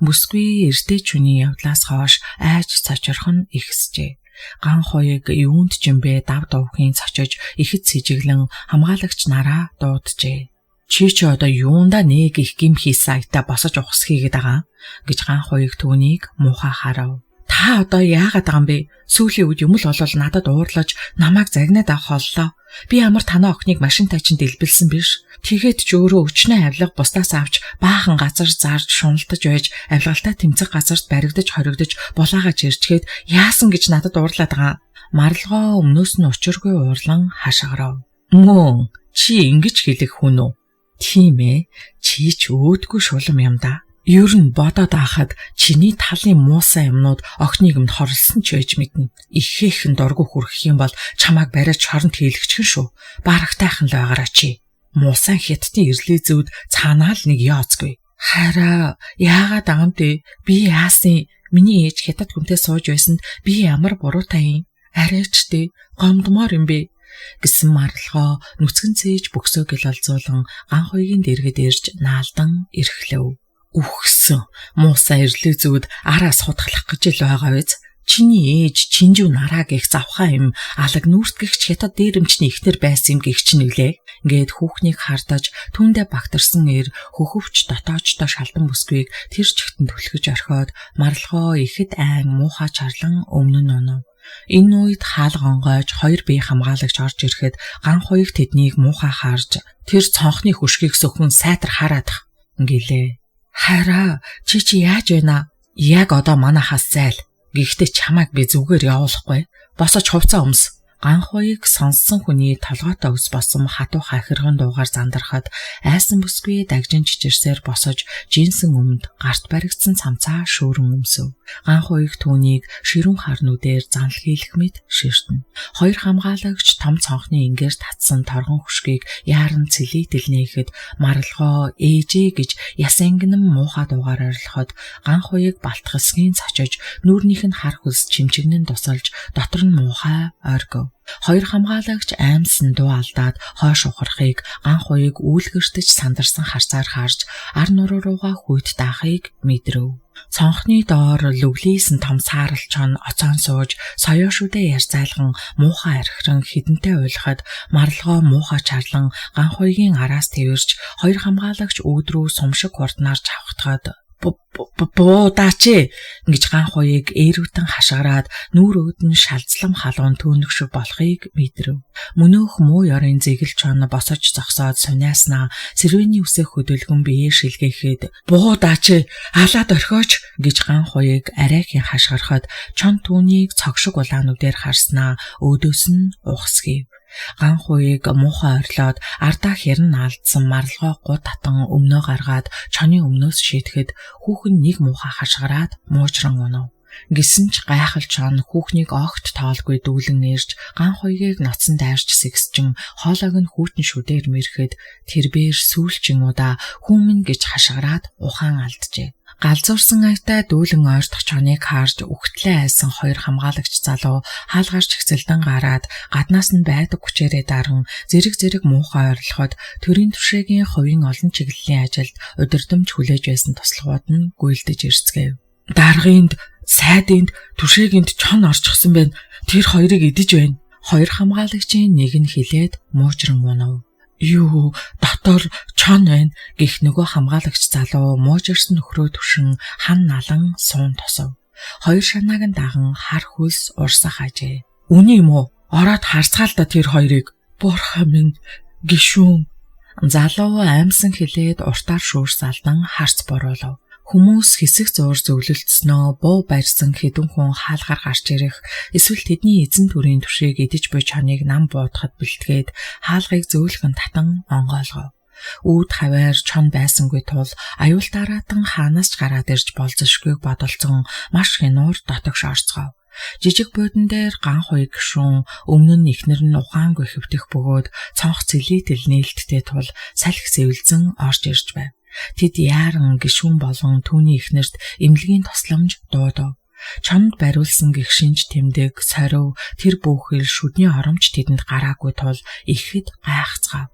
Бүсгүй эртээ чүний явдлаас хойш айж цочорх нь ихсжээ. Ган хуйг юунд ч юм бэ дав дувхийн цочож ихэд сэжиглэн хамгаалагч нараа дууджээ. Чи ч одоо юундаа нэг их гим хийсэн аятаа босож ухас хийгээд байгаа гэж ган хуйг түүнийг муухай харав. Та одоо яагаад байгаа юм бэ? Сүүлийн үед юм л болол надад уурлаж намайг загнаад авах боллоо. Би ямар танаа охиныг машин тайчинд дэлбэлсэн биш. Тэгээд ч өөрөө өчнөө авилга бусдаас авч баахан газар зарж шуналтаж байж авилгалтай тэмцэх газарт баригдаж хоригдож булаагааж ирчгээд яасан гэж надад уурлаад байгаа. Марлогоо өмнөөс нь учиргүй уурлан хашгирав. Мөн чи ингэж хэлэх хүн үү? Тийм ээ. Чи ч өөдгөө шулам юм да. Ер нь бодоод аахад чиний талын муусан юмнууд охиныг минь хорлсон ч байж мэднэ. Ихээхэн дургу хүрэх юм бол чамааг бариад шоронд хийлгэчихэн шүү. Барагтайхан л байгаараа чи. Муусан хятадын ирлээ зүуд цаанаа л нэг яоцгүй. Хараа яагаад байгаа юм бэ? Би яасан? Миний ээж хятад хүнтэй сууж байсанд би ямар буруутай юм? Арайч дээ гомдмоор юм бэ? Гэсэн марлогоо нүцгэн цээж бөксөө гэл олзуулан ган хуйгийн дэргэд ирж наалдан эрхлэв. Үхсэн. Муусаа ирлээ зүуд араас хутгалах гэж л байгаа биз. Чиний ээж чинжүү нараа гэх завхаа юм алаг нүрт гихч хятад дээрэмчний ихнэр байсан юм гих чинь үлээ. Ингээд хүүхнийг хардаж түүндээ багтарсан эр хөхөвч дотоочдоо шалдан бүсгүйг тэр чигтэн түлхэж орхиод марлогоо ихэд айн муухай чарлан өмнө нь унав. Энэ үед хаалга онгойж хоёр бие хамгаалагч орж ирэхэд ган хуйг тэднийг муухай харж тэр цонхны хөшгийг сөхөн сайтар хараадах гэлээ. Хараа чи чи яаж байна? Яг одоо манахаас зайл. Гэхдээ чамайг би зүгээр явуулахгүй. Босож хувцаа өмс. Ган хуйг сонссон хүний толгойтой ус болсон хатуу хахирган дуугаар зандрахад айсан бүсгүй дагжин чичирсээр босож жинсэн өмд гарт баригдсан цамцаа шөөрөн өмсөв. Ган хуйг түүнийг ширүүн хар нүдээр занл хийлэх мэт ширтэн. Хоёр хамгаалагч том цонхны ингээр татсан торгон хөшгийг яаран цэлий дэлнээхэд марлогоо ээжээ гэж яс ангинан муухай дуугаар орилоход ган хуйг балтгасгийн цочож нүүрнийх нь хар хөлс чимчигнэн тусалж дотор нь муухай оргив. Хоёр хамгаалагч аймсан дуу алдаад хойш ухрахыг ган хуйг үүлгэртэж сандарсан харцаар харж ар нуруу руугаа хүйт даахыг мэдрэв. Цонхны доор лүглийсэн том саарал чон оцоон сууж соёо шүдэ ярьзайлган муухай архиран хідэнтэй уйлахад марлогоо муухай чарлан ган хуйгийн араас тэрвэрч хоёр хамгаалагч үүд рүү сум шиг хурднаар чавхтахад буудаач гэж ган хуйг ээрүүтэн хашгираад нүүр өөд нь шалзлам халуун төөнөх шиг болохыг мэдрэв. Мөнөөх муу ёрын зэгэл чон босож зогсоод суниаснаа сэрвэний үсэх хөдөлгөн биеэ шилгээхэд буудаач алаад орхиоч гэж ган хуйг арайхийн хашгирахад чон түүнийг цог шиг улаан нүдээр харснаа өөдөөс нь ухсгийв. Ган хуйг муухай орилоод ардаа хэрэн наалдсан марлогоо гу татан өмнөө гаргаад чоны өмнөөс шийдэхэд хүүхэн нэг муухай хашгираад муужран унав. Гисэн ч гайхал чон хүүхнийг огт тоолгүй дүүлэн нэрж ган хуйгийг ноцон дайрч сэгсчин хоолойг нь хүйтэн шүдээр мэрхэд тэрбээр сүүлчин удаа хүмүн гэж хашгираад ухаан алджээ. Галзуурсан аятай дүүлэн ойртох чоныг харж үхтлээ айсан хоёр хамгаалагч залуу хаалгарч хэцэлдэн гараад гаднаас нь байдаг хүчээрээ даран зэрэг зэрэг муухай орилоход төрийн түшээгийн хувийн олон чиглэлийн ажилд удирдамж хүлээж байсан туслахууд нь гүйлдэж ирцгээв. Даргынд, сайдынд, түшээгэнд чон орчихсон байна. Тэр хоёрыг идэж байна. Хоёр хамгаалагчийн нэг нь хилээд муужран унав. Юу дотор чон байна гэх нөгөө хамгаалагч залуу муужирсан нөхрөө түшин хан налан суун тосов. Хоёр шанааг нь даган хар хөлс урсах ажээ. Үний юм уу? Ороод харцгаал да тэр хоёрыг. Бурхан минь гишүүн. Залуу аймсан хилээд уртаар шүүрс алдан харц буруулав. Хүмүүс хэсэг зуур зөвлөлдснөө буу барьсан хэдэн хүн хаалгаар гарч ирэх эсвэл тэдний эзэн төрийн түшийг идэж буй чоныг нам буудахад бэлтгээд хаалгыг зөөлхөн татан онгойлгов. Үүд хаваар чон байсангүй тул аюултаараатан хаанаас ч гараад ирж болзошгүйг бодолцон маш хянуур дотогш орцгов. Жижиг буудан дээр ган хуй гишүүн өмнө нь эхнэр нь ухаангүй хэвтэх бөгөөд цонх цэлийтэл нээлттэй тул салхи сэвэлзэн орж ирж байв. Тэд яаран гишүүн болон түүний эхнэрт эмнэлгийн тусламж дуудав. Чонд бариулсан гих шинж тэмдэг, сорив, тэр бүхэл шүдний оромж тэдэнд гараагүй тул ихэд гайхацгаав.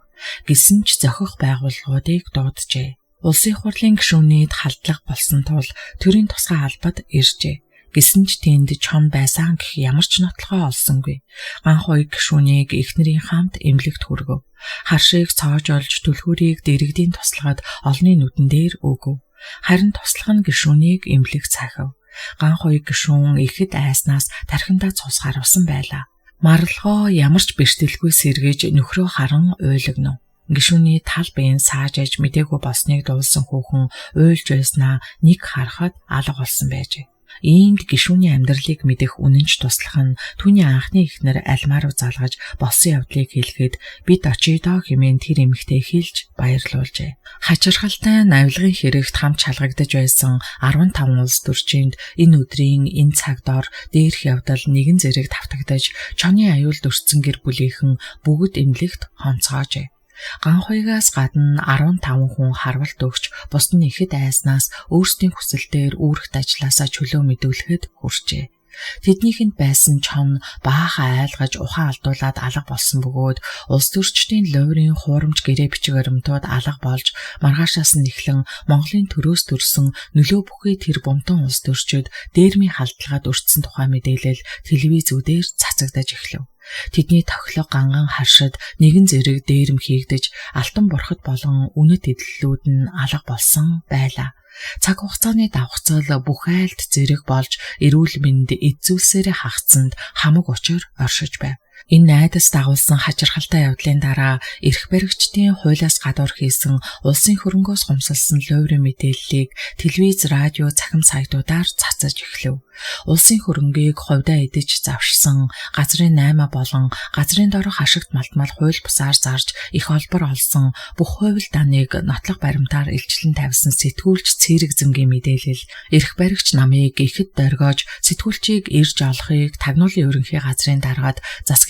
Гэсэн ч зохих байгууллагуудыг дууджээ. Улсын хурлын гишүүнийд халдлага болсон тул төрийн тусгай албад иржээ. Гэсэн ч тэнд чон байсан гэх ямар ч нотлохоо олсонгүй. Ган хуй гишүүнийг эхнэрийн хамт эмнэлэгт хүргэв. Харшийг цоож олж түлхүүрийг дэрэгдийн туслахад олонний нүдэн дээр өгөв. Харин туслах нь гишүүнийг эмнэлэг цаахив. Ган хуй гишүүн ихэд айснаас тархиндаа цус гарвсан байлаа. Марлогоо ямар ч бэртэлгүй сэргэж нөхрөө харан уйлагнав. Гишүүний тал биеийн сааж аж мдээгүй болсныг дуулсан хүүхэн уйлж байснаа нэг харахад алга болсон байжээ. Иймд гишүүний амьдралыг мэдэх үнэнч туслах нь түүний анхны эхнэр алмаа руу залгаж болсон явдлыг хэлэхэд бид очие доо хэмээн тэр эмэгтэй хэлж баярлуулжээ. Хачирхалтай навилгын хэрэгт хамт шалгагдаж байсан 15 улс төрчинд энэ өдрийн энэ цаг дор дээрх явдал нэгэн зэрэг тавтагдаж чоны аюулд өртсөн гэр бүлийнхэн бүгд эмнэлэгт хонцоожээ. Ган хуйгаас гадна 15 хүн харвалт өгч бусд нь ихэд айснаас өөрсдийн хүсэлтээр үүрэгт ажилласаа чөлөө мэдүүлэхэд хүрчээ. Тэднийхэнд байсан чон баахан айлгаж ухаан алдуулаад алга болсон бөгөөд улс төрчдийн луурийн хуурамч гэрээ бичиг баримтууд алга болж маргаашаас нь эхлэн Монголын төрөөс төрсөн нөлөө бүхий тэр бумтан улс төрчид дээрмийн халдлагад өртсөн тухай мэдээлэл телевизүүдээр цацагдаж эхлэв. Тэдний тохилого ганган харшид нэгэн зэрэг дээрэм хийгдэж алтан бурхад болон үнэт эдлэлүүд нь алга болсон байлаа. Цаг хугацааны давхцал бүх айлд зэрэг болж эрүүл мэнд эд зүйлсээрээ хагацсанд хамаг учир оршиж байв. Энэ найдас дагуулсан хачирхалтай явдлын дараа эрх баригчдын хуулиас гадуур хийсэн улсын хөрөнгөөс хумсалсан луйврын мэдээллийг телевиз, радио, цахим сайтуудаар цацаж эхлэв. Улсын хөрөнгийг хувьдаа идэж завшсан газрын 8 болон газрын доорх ашигт малтмал хууль бусаар зарж их олбор олсон бүх хувил даныг нотлох баримтаар илчлэн тавьсан сэтгүүлч Цэрэг зэнгийн мэдээлэл эрх баригч намыг ихэд доргиож сэтгүүлчийг ирж олохыг тагнуулын ерөнхий газрын даргаад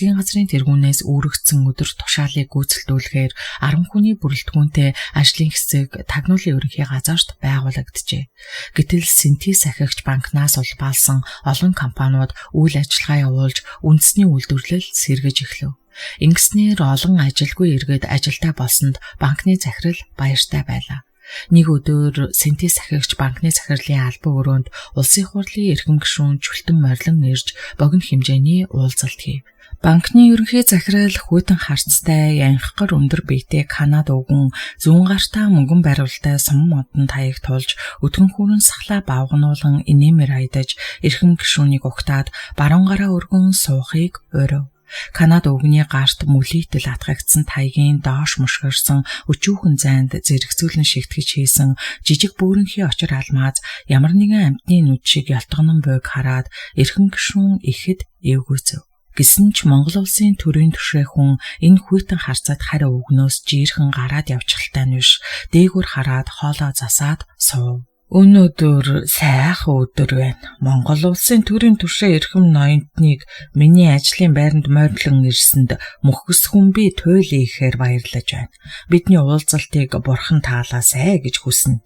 засгийн газрын тэргүүнээс үүрэгдсэн өдөр тушаалыг гүйцэлдүүлэхээр 10 хүний бүрэлдэхүүнтэй ажлын хэсэг тагнуулын ерөнхий газарт байгуулагджээ. Гэтэл Сэнти сахигч банкнаас улбаалсан олон компаниуд үйл ажиллагаа явуулж үндэсний үйлдвэрлэл сэргэж эхлэв. Ингэснээр олон ажилгүй иргэд ажилтаа болсонд банкны захирал баяртай байлаа. Нэг өдөр Сэнти сахигч банкны захирлын албан өрөөнд улсын хурлын эрхэм гишүүн Чүлтэн Морилон ирж богино хэмжээний уулзалт хийв. Банкны ерөнхий захирал хүйтэн харцтай янхгар өндөр биетэй Канад өвгөн зүүн гартаа мөнгөн бариултай сум модон таяг тулж өдгөн хүүрэн сахлаа бавгануулан инээмэр аядаж эрхэм гишүүнийг угтаад баруун гараа өргөн суухыг урив. Канад өвгөний гарт мөлийтэл атгагдсан таягийн доош мушгирсан өчүүхэн зайнд зэрэгцүүлэн шигтгэж хийсэн жижиг бөөрөнхий очир алмаз ямар нэгэн амьтны нүд шиг ялтгонон буйг хараад эрхэм гишүүн ихэд эвгүйцэв. Гэсэн ч Монгол улсын төрийн түшээ хүн энэ хүйтэн харцаад хариу өвгнөөс жиирхэн гараад явчихaltaй нь биш дээгүүр хараад хоолоо засаад суув. Өнөөдөр сайхан өдөр байна. Монгол улсын төрийн түшээ эрхэм ноёнтныг миний ажлын байранд морилон ирсэнд мөхөс хүн би туйл ихээр баярлаж байна. Бидний уулзалтыг бурхан таалаасай гэж хүснэ.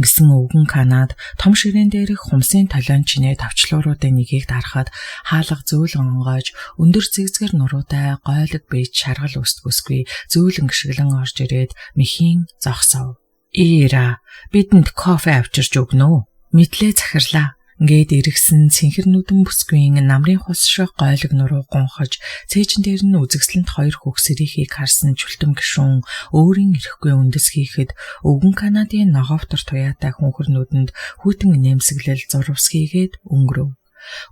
Гэсэн өвгөн Канад том ширээн дээрх хумсын толион чинээ тавчлууруудын нэгийг дарахад хаалга зөөлөн онгойж өндөр зэгзгэр нуруутай гойлог бийж шаргал өсдгөсгүй зөөлөн гიშгэлэн орж ирээд мэхийн зогсов. Ира бидэнд кофе авчирч өгнө үү? Мэдлээ захирлаа. Ингээд эргэсэн цэнхэр нүдэн бүсгүйн намрын хус шиг гойлог нуруу гунхаж цээжин дээр нь үзэгсэлэнт хоёр хөх сэрийнхийг харсан чүлтэм гишүүн өөрийн эрэхгүй үндэс хийхэд өвгөн Канадын ногоовтор туяатай хүнхэр нүдэнд хүйтэн нэмсэглэл зурвас хийгээд өнгөрөв.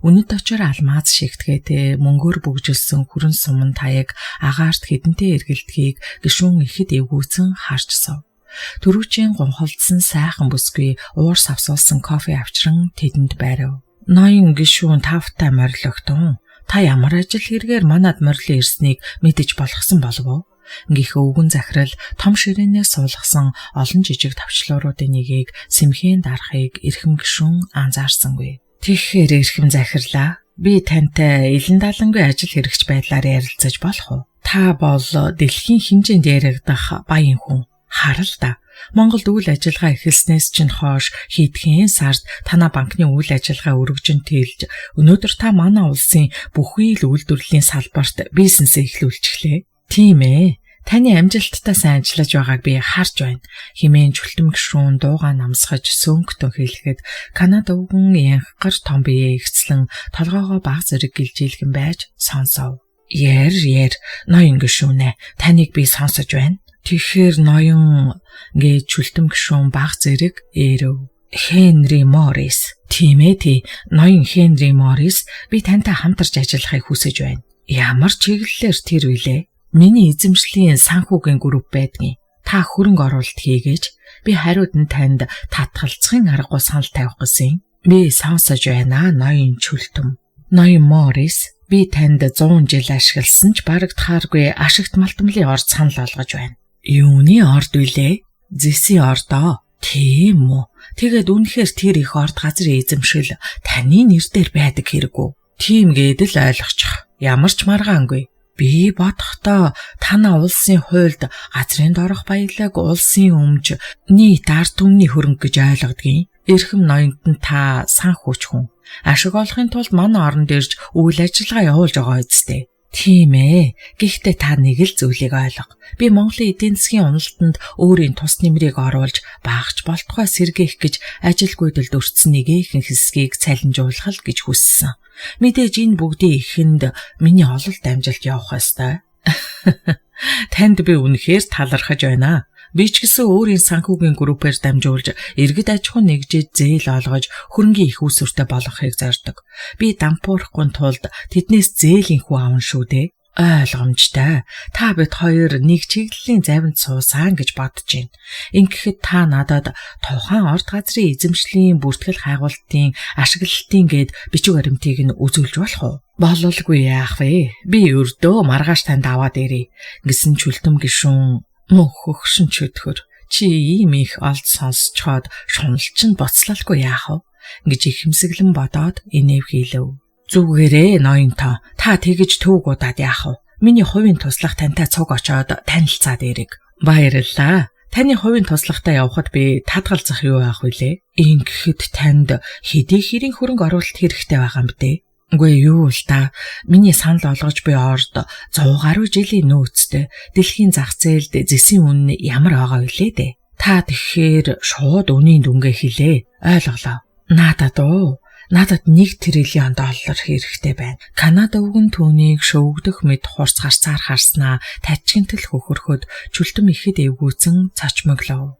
Үнэт очор алмаз шигтгээтэй мөнгөөр бүгжилсэн хүрэн суман таяг агаарт хэдэнтэй эргэлдхийг гишүүн ихэд эвгүйцэн харж сув. Төрүүчийн гунхалдсан сайхан бүсгүй уур савсуулсан кофе авчран тэдэнд байрав. Ноён гишүүн тавтай морилогтун. Та ямар ажил хэрэгээр манад морилон ирснийг мэдэж болгосон болов уу? Гэх өвгөн захирал том ширээнээс суулгасан олон жижиг тавчлууруудын нэгийг сэмхэн дарахыг эрхэм гишүүн анзаарсангүй. Тэгэхээр эрхэм захирлаа, би тантай илэн далангүй ажил хэрэгч байдлаар ярилцаж болох уу? Та бол дэлхийн хэмжээнд яригдах баян хүн. Харал да. Монголд үйл ажиллагаа эхэлснээс чинь хойш хэдхэн сард танай банкны үйл ажиллагаа өргөжин тэлж өнөөдөр та манай улсын бүхий л үйлдвэрлэлийн салбарт бизнесээ эхлүүлчихлээ. Тийм ээ. Таны амжилттай сайн ажиллаж байгааг би харж байна. Химээн чүлтэм гишүүн дуугаа намсгаж сөөнктөн хэлэхэд Канада өвгөн янхгар том биеэ ихцлэн толгоогоо баг зэрэг гэлжийлгэн байж сонсов. Яр яр ноён гишүүнээ таныг би сонсож байна. Тэгэхээр ноён гэж чүлтэм гишүүн баг зэрэг ээрэв. Хенри Моррис. Тийм ээ тий. Ноён Хенри Моррис би тантай хамтарч ажиллахыг хүсэж байна. Ямар чиглэлээр тэр вүлээ? Миний эзэмшлийн санхүүгийн групп байдгийн. Та хөрөнгө оруулалт хийгээч. Би хариуд нь танд татгалцахын аргагүй санал тавих гэсэн. Би сонсож байна ноён чүлтэм. Ноён Моррис би танд 100 жил ашигласан ч барагдахааргүй ашигт малтмлын орд санал олгож байна. Юуны орд вүлээ? Зэсийн ордоо. Тийм үү. Тэгээд үнэхээр тэр их орд газрын эзэмшил таны нэр дээр байдаг хэрэггүй. Тийм гээд л ойлгочих. Ямар ч маргаангүй. Би бодохдоо танаа улсын хуульд газрын доорх баялаг улсын өмж нийт ард түмний хөрөнгө гэж ойлгодгийн. Эрхэм ноёнд нь та санхүүч хүн. Ашиг олохын тулд манай оронд ирж үйл ажиллагаа явуулж байгаа үсттэй. Тийм ээ. Гэхдээ та нэг л зүйлийг ойлго. Би Монголын эдийн засгийн уналтанд өөрийн тус нэмрийг оруулж багч болтугай сэргээх гэж ажилгүйдэлд өртсөн нэгэхэн хэсгийг цалинжуулах л гэж хүссэн. Мэдээж энэ бүгдийн эхэнд миний ололт амжилт явах ёстой. Танд би үнэхээр талархаж байна. Би ч гэсэн өөрийн санхүүгийн группээр дамжуулж иргэд аж ахуй нэгжиж зээл олгож хөрөнгийн их үүсвэртэй болгохыг зорддог. Би дампуурахгүй тулд тэднээс зээлийн хүү авна шүү дээ. Ойлгомжтой. Та бид хоёр нэг чиглэлийн завинд суусан гэж бодож байна. Ингэхэд та надад тухайн орд газрын эзэмшлийн бүртгэл хайгуултын ашиглалтын гээд бичиг баримтыг нь үзүүлж болох уу? Бололгүй яах вэ? Би өрдөө маргааш танд аваад ирье. Гэсэн чүлтэм гишүүн мөнхөгшин чөтгөр чи ийм их олд сонсчоод шуналч нь буцлалгүй яах вэ гэж ихэмсэглэн бодоод инээв хийлэв. Зүгээрээ ноён тоо та тэгэж төвөг удаад яах вэ? Миний хувийн туслах тантай цуг очоод танилцаад эрэг. Баярлалаа. Таны хувийн туслахтаа явхад би татгалзах юу байх вүлээ? Ингэхэд танд хэдий хэрийн хөрөнгө оруулалт хэрэгтэй байгаа юм бэ? Үгүй юу л та миний санал олгож буй орд 100 гаруй жилийн нөөцтэй дэлхийн зах зээлд зэсийн үнэ ямар байгаа вүлээ дээ. Та тэгэхээр шууд үнийн дүнгээ хэлээ. Ойлголоо. Наадад уу? Надад 1 триллион доллар хэрэгтэй байна. Канада өвгөн түүнийг шөвгдөх мэд хурц гарцаар харснаа тачигнтал хөхөрхөд чүлтэм ихэд эвгүүцэн цочмоглов.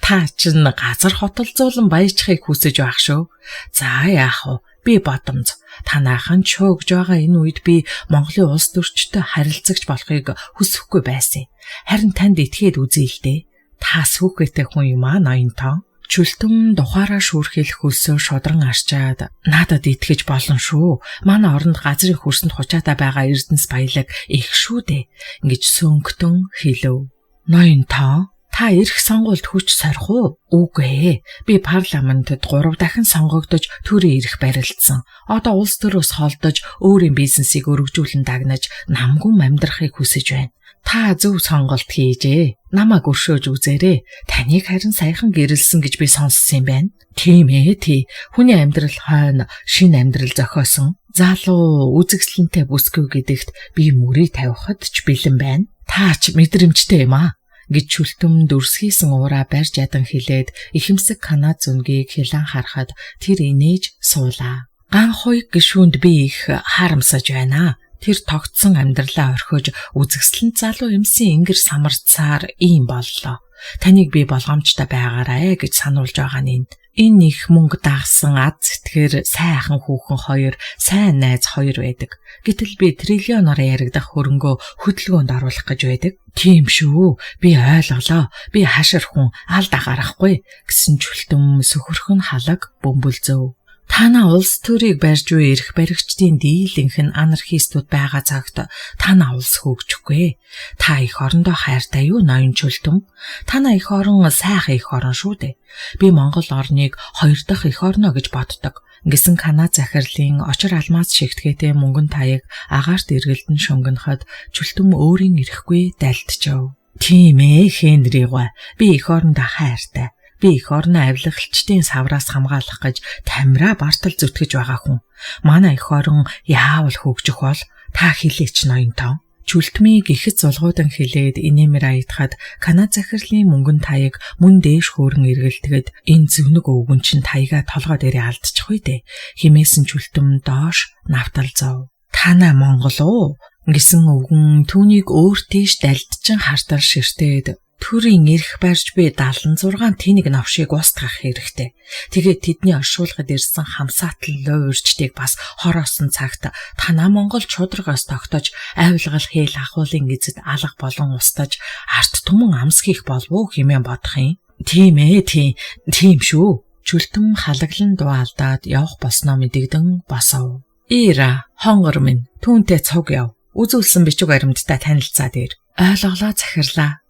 Та чинь газар хотолзуулан баяжхыг хүсэж байх шүү. За яах вэ? Би бодомз. Танайхан чөөгж байгаа энэ үед би Монголын улс төрчтэй харилцагч болохыг хүсэхгүй байсан. Харин танд итгээд үзье л дээ. Та сүүхээтэй хүн юм аа ноён тоо. Чүлтэм духаараа шүүрхэлэх хөлсөө шудран арчаад надад итгэж болно шүү. Манай оронд газрын хөрсөнд хучаатай байгаа эрдэнэс баялаг их шүү дээ. Ингэж сөөнгөтөн хэлэв. Ноён тоо та эрх сонгуульд хүч сорих уу? Үгүй ээ. Би парламентод 3 дахин сонгогдож төрийн эрх барилдсан. Одоо улс төрөөс холдож өөрийн бизнесийг өргөжүүлэн дагнаж намгүн амьдрахыг хүсэж байна. Та зөв сонголт хийжээ. Намайг өршөөж үзээрэй. Таныг харин саяхан гэрэлсэн гэж би сонссон юм байна. Тийм ээ тий. Хүний амьдрал хойно шинэ амьдрал зохиосон. Залуу үзэгсэлэнтэй бүсгүй гэдэгт би мөрий тавихад ч бэлэн байна. Та ч мэдрэмжтэй юм аа гэж чүлтэм дүрсгийсэн уураа барьж ядан хилээд ихэмсэг Канад зүнгийг хилэн харахад тэр инээж суулаа. Ган хуйг гишүүнд би их харамсаж байна. Тэр тогтсон амьдралаа орхиж үзэгсэлэн залуу эмсийн ингэр самарцаар ийм боллоо. Таныг би болгоомжтой байгаарай гэж сануулж байгаа нь энэ. Энэ их мөнгө дагсан ад сэтгэр сайхан хүүхэн хоёр, сайн найз хоёр байдаг. Гэтэл би триллионоор яригдах хөрөнгөө хөдөлгөөнд оруулах гэж байдаг. Тийм шүү. Би ойлголоо. Би хашир хүн алдаа гаргахгүй гэсэн чүлтэм сөхөрхөн халаг бөмбөлзөв. Танаа улс төрийг барьж буй эрх баригчдын дийлэнх нь анархистууд байгаа цагт танаа улс хөгжихгүй. Та эх орондоо хайртай юу ноён чүлтэм? Танаа эх орон сайхан эх орон шүү дээ. Би Монгол орныг хоёр дахь эх орно гэж боддог. Гэсэн Канад захирлын очир алмаз шигтгээтэй мөнгөн таяг агаарт эргэлдэн шунгиноход чүлтэм өөрийн эрэхгүй дайлтжав. Тийм Хенри гой. Би эх орондоо хайртай. Би эх орноо авилгалчдын савраас хамгаалах гэж тамираа бартал зүтгэж байгаа хүн. Манай эх орон яавал хөгжих бол та хэлээч ноёнтон. Чүлтмийг ихэд зулгуудан хилээд инээмэр аятахад Канад захирлын мөнгөн таяг мөн дээш хөөрөн эргэлтэхэд энэ зөнөг өвгөн чинь таягаа толгой дээрээ алдчих үү дээ. Химээсэн чүлтэм доош навтал зов. Танаа Монгол уу? Гэсэн өвгөн түүнийг өөр тийш дальдчин хартал ширтээд төрийн эрх барьж би 76 тэнэг новшийг устгах хэрэгтэй. Тэгээд тэдний оршуулгад ирсэн хамсаатал луйварчдыг бас хороосон цагт танаа Монгол шударгаас тогтож авилгал хээл ахуулын эзэд алга болон устдаж арт түмэн амсгийх болов уу хэмээн бодох юм. Тийм тийм шүү. Чүлтэм халаглан дуу алдаад явах болсноо мэдэгдэн босов. Ира, хонгор минь түүнтэй цуг яв. Үзүүлсэн бичиг баримттай танилцаад ир. Ойлголоо захирлаа.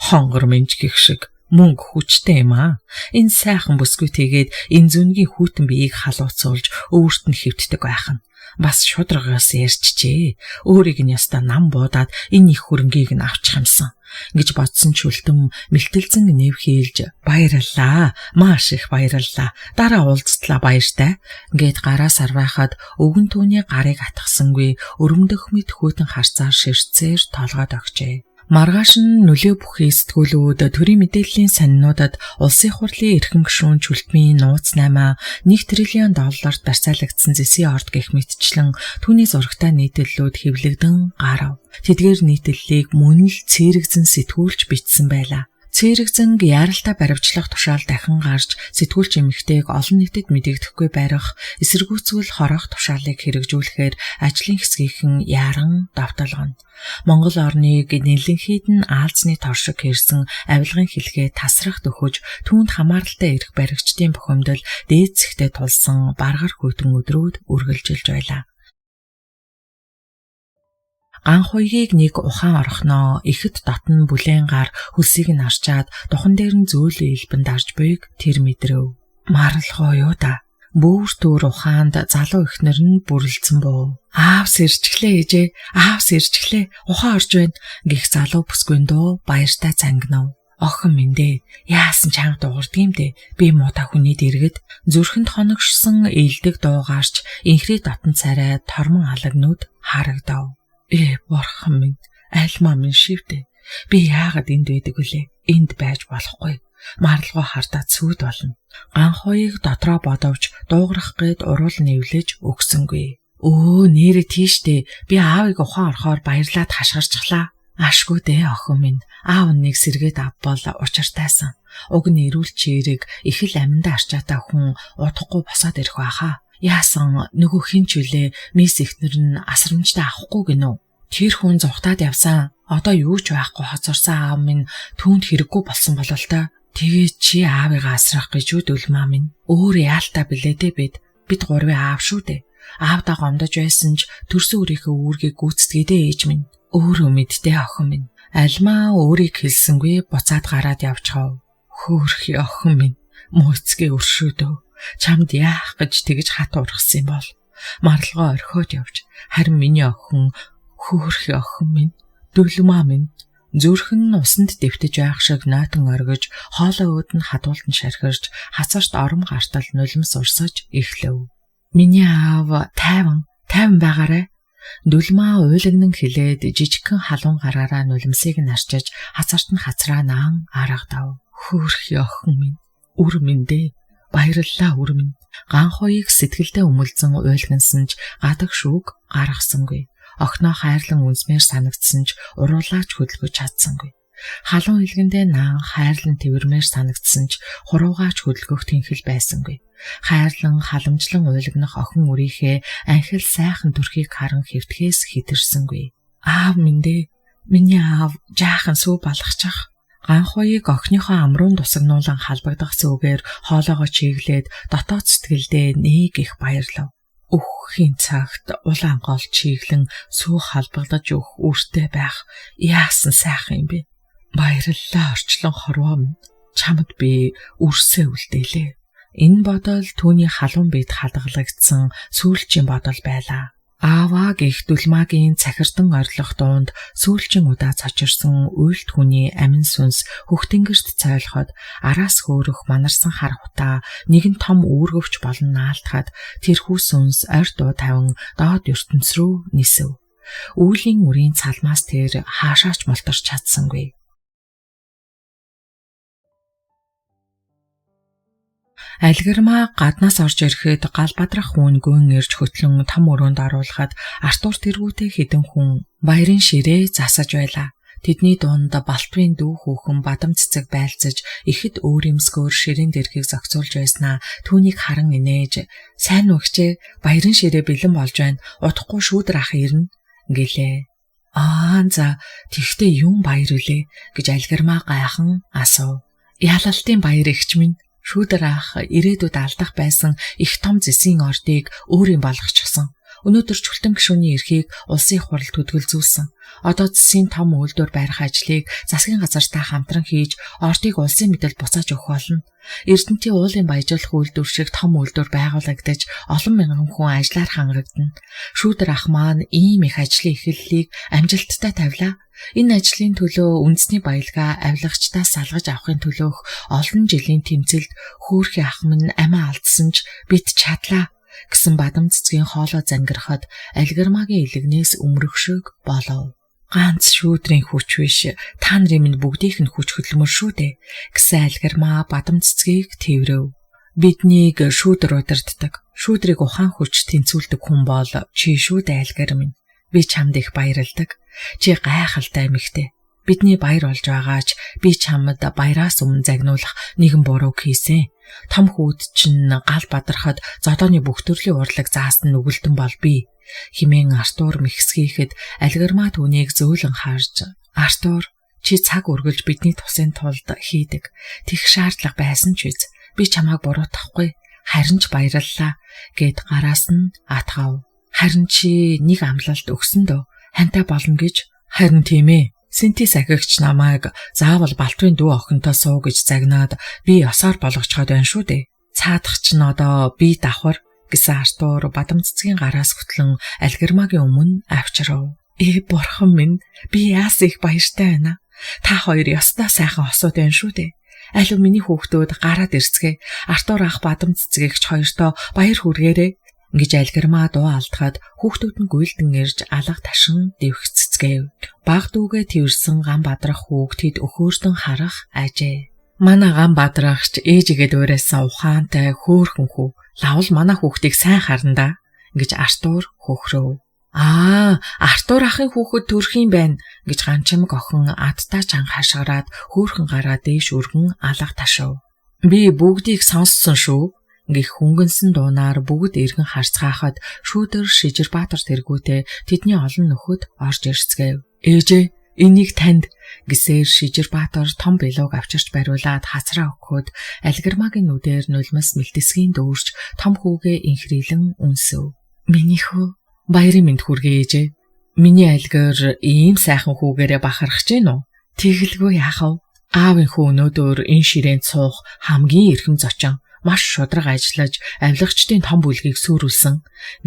Хонгор минь гих шиг мөнгө хүчтэй юм аа. Энэ сайхан бүсгүй тэгээд энэ зүнгийн хүйтэн биеийг халууцуулж өөрт нь хэвтдэг байх нь. Бас шударгаас ярьчжээ. Өөрийг нь ястаа нам буудаад энэ их хөрөнгийг нь авчих юмсан гэж бодсон чүлтэм мэлтэлзэн нэв хийлж баярлалаа. Маш их баярлалаа. Дараа уулзтлаа баяртай. Ингээд гараа сарвайхад өвгөн түүний гарыг атгасангүй өрөмдөх мэт хүйтэн харцаар ширтсээр толгойд огчээ. Маргааш нь нөлөө бүхий сэтгүүлүүд төрийн мэдээллийн сонинуудад улсын хурлын эрхэм гишүүн Чүлтмийн нууц 8 1 триллион долларт барьцаалагдсан зэсийн орд гэх мэтчлэн түүний зурагтай нийтлэлүүд хэвлэгдэн гарав. Тэдгээр нийтлэлийг мөн л цэрэгзэн сэтгүүлч бичсэн байлаа. Цэрэгзэнг яаралтай баривчлах тушаал дахин гарч сэтгүүлч эмэгтэйг олон нийтэд мэдэгдэхгүй барих, эсэргүүцвэл хороох тушаалыг хэрэгжүүлэхээр ажлын хэсгийнхэн яран довтолгоно. Монгол орныг нэлэнхийд нь аалзны торшиг хэрсэн авилгын хилгээ тасрах төхөж түүнд хамааралтай эрх баригчдын бухимдал дээд зэгтээ тулсан баргар хүйтэн өдрүүд үргэлжилж байлаа. Ганхуйгийг нэг ухаан орхноо ихэд дотн бүлээн гар хөлсийг нь арчаад духан дээр нь зөөлөн элбэн дарж буйг тэр мэдрэв. Маралгоо юу да. Бүүр түр ухаанд залуу эхнэр нь бүрлдсэн буу. Аав сэрчглээ ээжээ, аав сэрчглээ, ухаан орж байна гэх залуу бүсгүйн дуу баяртай цангинав. Охин минь дээ, яасан чанга дуугардаг юм дээ. Би муута хүний дэргэд зүрхэнд хоногшсон ээлдэг дуугаарч инхрий дотн царай тормон алагнууд харагдав. Бурхан минь, альмаа минь шивдэ. Би яагаад энд байдаг вүлээ? Энд байж болохгүй. Маралгоо хардаад сүд болно. Ганхуйг дотроо бодовч дуугарах гээд уруул нэвлэж өгсөнгүй. Өө нэрэ тийштэй би аавыг ухаан орохоор баярлаад хашгирчглаа. Ашгүй дээ охин минь. Аав нэг сэргээд авбал учиртайсан. Уг нь эрүүл чирэг их л аминдаа арчаатай хүн удахгүй босоод ирэх байхаа. Яасан нөгөө хин ч үлээ мисс эхнэр нь асрамжтай авахгүй гинөө. Тэр хүн зугтаад явсан. Одоо юу ч байхгүй хоцорсон аав минь түүнд хэрэггүй болсон болол та. Тэгээд чи аавыгаа асрах гэж үү дүлмаа минь. Өөр яалтаа билээ дээ бид. Бид гурвын аав шүү дээ. Аавдаа гомдож байсан ч төрсөн өрийнхөө үүргийг гүйцэтгээдээ ээж минь. Өөрөө мэдтэй охин минь. Альмаа өөрийг хэлсэнгүй буцаад гараад явчихав. Хөөхий охин минь. Мөөцгөө өршөөдөө. Чамд яах гэж тэгж хат ургасан юм бол маралгоо орхиод явж харин миний охин хөөхий охин минь дүлмаа минь зүрхэн нь усанд дэвтэж байх шиг нойтон оргиж хоолой өөд нь хадуултан шархирч хацарт ором гартал нулимс урсаж эхлэв. Миний аав тайван тайван байгаарай. Дүлмаа уйлагнан хилээд жижигхэн халуун гараараа нулимсыг нь арчиж хацарт нь хацраа наан аргадав. Хөөхий охин минь үр минь дээ. Баярлалаа үр минь. Ганхуйг сэтгэлдээ өмөлзөн уйлгансан ч гадаг шүүг гаргасангүй. Охиноо хайрлан үнсмээр санагдсан ч уруулаач хөдөлгөж чадсангүй. Халуун илгэндээ наан хайрлан тэвэрмээр санагдсан ч хуруугаач хөдөлгөх тэнхэл байсангүй. Хайрлан халамжлан уйлгнах охин үрийнхээ анхил сайхан төрхийг харан хэвтгэхээс хэтэрсэнгүй. Аав минь дээ, миний аав жаахан сүү балгачих. Ганхуйг охиныхоо амруун тусагнуулан халбагдах зүгээр хоолоогоо чиглээд дотоод сэтгэлдээ нэг их баярлав. Өхийн цагт улаан гол чиглэн сүү халбагдаж өгөх үртэй байх яасан сайхан юм бэ? Баярлалаа орчлон хорвоо минь. Чамд би үрсээ үлдээлээ. Энэ бодол түүний халуун биед хадгалагдсан сүүлчийн бодол байлаа. Ааваа гих дүлмаагийн цахирдан орилох дунд сүүлчийн удаа цочирсан уйлт хүний амин сүнс хөхтөнгөрт цойлоход араас хөөрөх манарсан хар хутаа нэгэн том үүргэвч болон наалтахад тэрхүү сүнс ойр дуу тавин доод ертөнц рүү нисэв. Үүлийн үрийн цалмаас тэр хаашаач мултарч чадсангүй. Альгирмаа гаднаас орж ирэхэд гал бадрах хүн гүн ирж хөтлөн том өрөөнд оруулахад Артур тэргүүтээ хэдэн хүн баярын ширээ засаж байлаа. Тэдний дунд Балтвын дүү хүүхэн бадам цэцэг байлцаж ихэд өөр юмсгөөр ширээн дэрхийг зохицуулж байснаа түүнийг харан инээж "Сайн уу гчээ, баярын ширээ бэлэн болж байна. Удахгүй шүүдэр ах ирнэ" гэлээ. "Аа за, тэгтээ юун баяр үлээ?" гэж Альгирмаа гайхан асуув. "Ялалтын баяр эгч минь. Шүүдэр ах ирээдүйд алдах байсан их том зэсийн ордыг өөрийн болгочихсон. Өнөөдөр Чүлтэн гишүүний эрхийг улсын хурал төдгөлзүүлсэн. Одоо зэсийн том үйлдвэр барих ажлыг засгийн газартай хамтран хийж ордыг улсын мэдэлд буцааж өгөх болно. Эрдэнтийн уулын баяжуулах үйлдвэр шиг том үйлдвэр байгуулагдаж олон мянган хүн ажиллаар хангагдана. Шүүдэр ах маань ийм их ажлын эхлэлийг амжилттай тавилаа. Энэ ажлын төлөө үндэсний баялгаа авилгачдаас салгаж авахын төлөөх олон жилийн тэмцэлд хөөрхий ах минь амиа алдсан ч бид чадлаа гэсэн бадам цэцгийн хоолой зангирахад Альгирмагийн илэгнээс өмнөх шиг болов. Ганц шүүдрийн хүч биш, та нарын минь бүгдийнх нь хүч хөдөлмөр шүү дээ гэсэн Альгирмаа бадам цэцгийг тэврэв. Биднийг шүүдэр удирддаг. Шүүдрийг ухаан хүч тэнцвүүлдэг хүн бол чи шүү дээ Альгир минь. Би чамд их баярладаг. Чи гайхалтай эмэгтэй. Бидний баяр болж байгаач би чамд баяраас өмнө загнуулах нэгэн бурууг хийсэн. Том хүүд чинь гал бадрахад зодооны бүх төрлийн урлаг заасан нүгэлтэн бол би хэмээн Артур мэхсгийхэд Альгирмаа түүнийг зөөлөн харж "Артур, чи цаг үргэлж бидний тусын тулд хийдэг. Тех шаардлага байсан ч үз. Би чамайг буруутгахгүй. Харин ч баярлалаа" гэд гараас нь атгав. Харин чи нэг амлалт өгсөн дөө. Хантай болно гэж. Харин тийм ээ. Синти сахигч намайг заавал Балтвын дүү охинтой суу гэж загнаад би ёсоор болгоцоход байна шүү дээ. Цаадах чинь одоо би давхар гэсэн Артур бадам цэцгийн гараас хөтлөн Альгирмагийн өмнө авчрав. Ээ бурхан минь, би яас их баяртай байна. Та хоёр ёстой сайхан осууд байна шүү дээ. Алив миний хүүхдүүд гараад ирцгээ. Артур ах бадам цэцгийгч хоёртоо баяр хүргээрэй гэж Альгирмаа дуу алдахад хүүхдүүд нь гүйлдэн ирж алга ташин дэвхцэцгээв. Баг дүүгээ тэрсэн гам бадрах хүүг тэд өхөөрдөн харах ажээ. Манай гам бадрахч ээжигээ дуурайсан ухаантай хөөхөн хүү. Лавл манай хүүхдийг сайн харна да гэж Артур хөхрөв. Аа, Артур ахын хүүхэд төрөх юм байна гэж ганчимэг охин адтай чанга хашгираад хөөхөн гараа дээш өргөн алга ташив. Би бүгдийг сонссон шүү гэх хөнгөнсөн дуунаар бүгд эргэн харцгаахад шүүдэр Шижирбаатар тэргүүтээ тэдний олон нөхөд орж ирцгээв. Ээжээ, энийг танд гэсээр Шижирбаатар том билууг авчирч бариулаад хацраа өгөхөд Альгирмагийн нүдээр нулимс мэлтесгийн дүүрч том хүүгээ инхрийлэн үнсэв. Миний хөө, баярын мэнд хүргэе ээжээ. Миний альгир ийм сайхан хүүгээрээ бахархаж гин үү? Тэгэлгүй яах вэ? Аавын хүү өнөөдөр энэ ширээнд суух хамгийн эрхэм зочин маш шудраг ажиллаж авилгачдын том бүлгийг сүрүүлсэн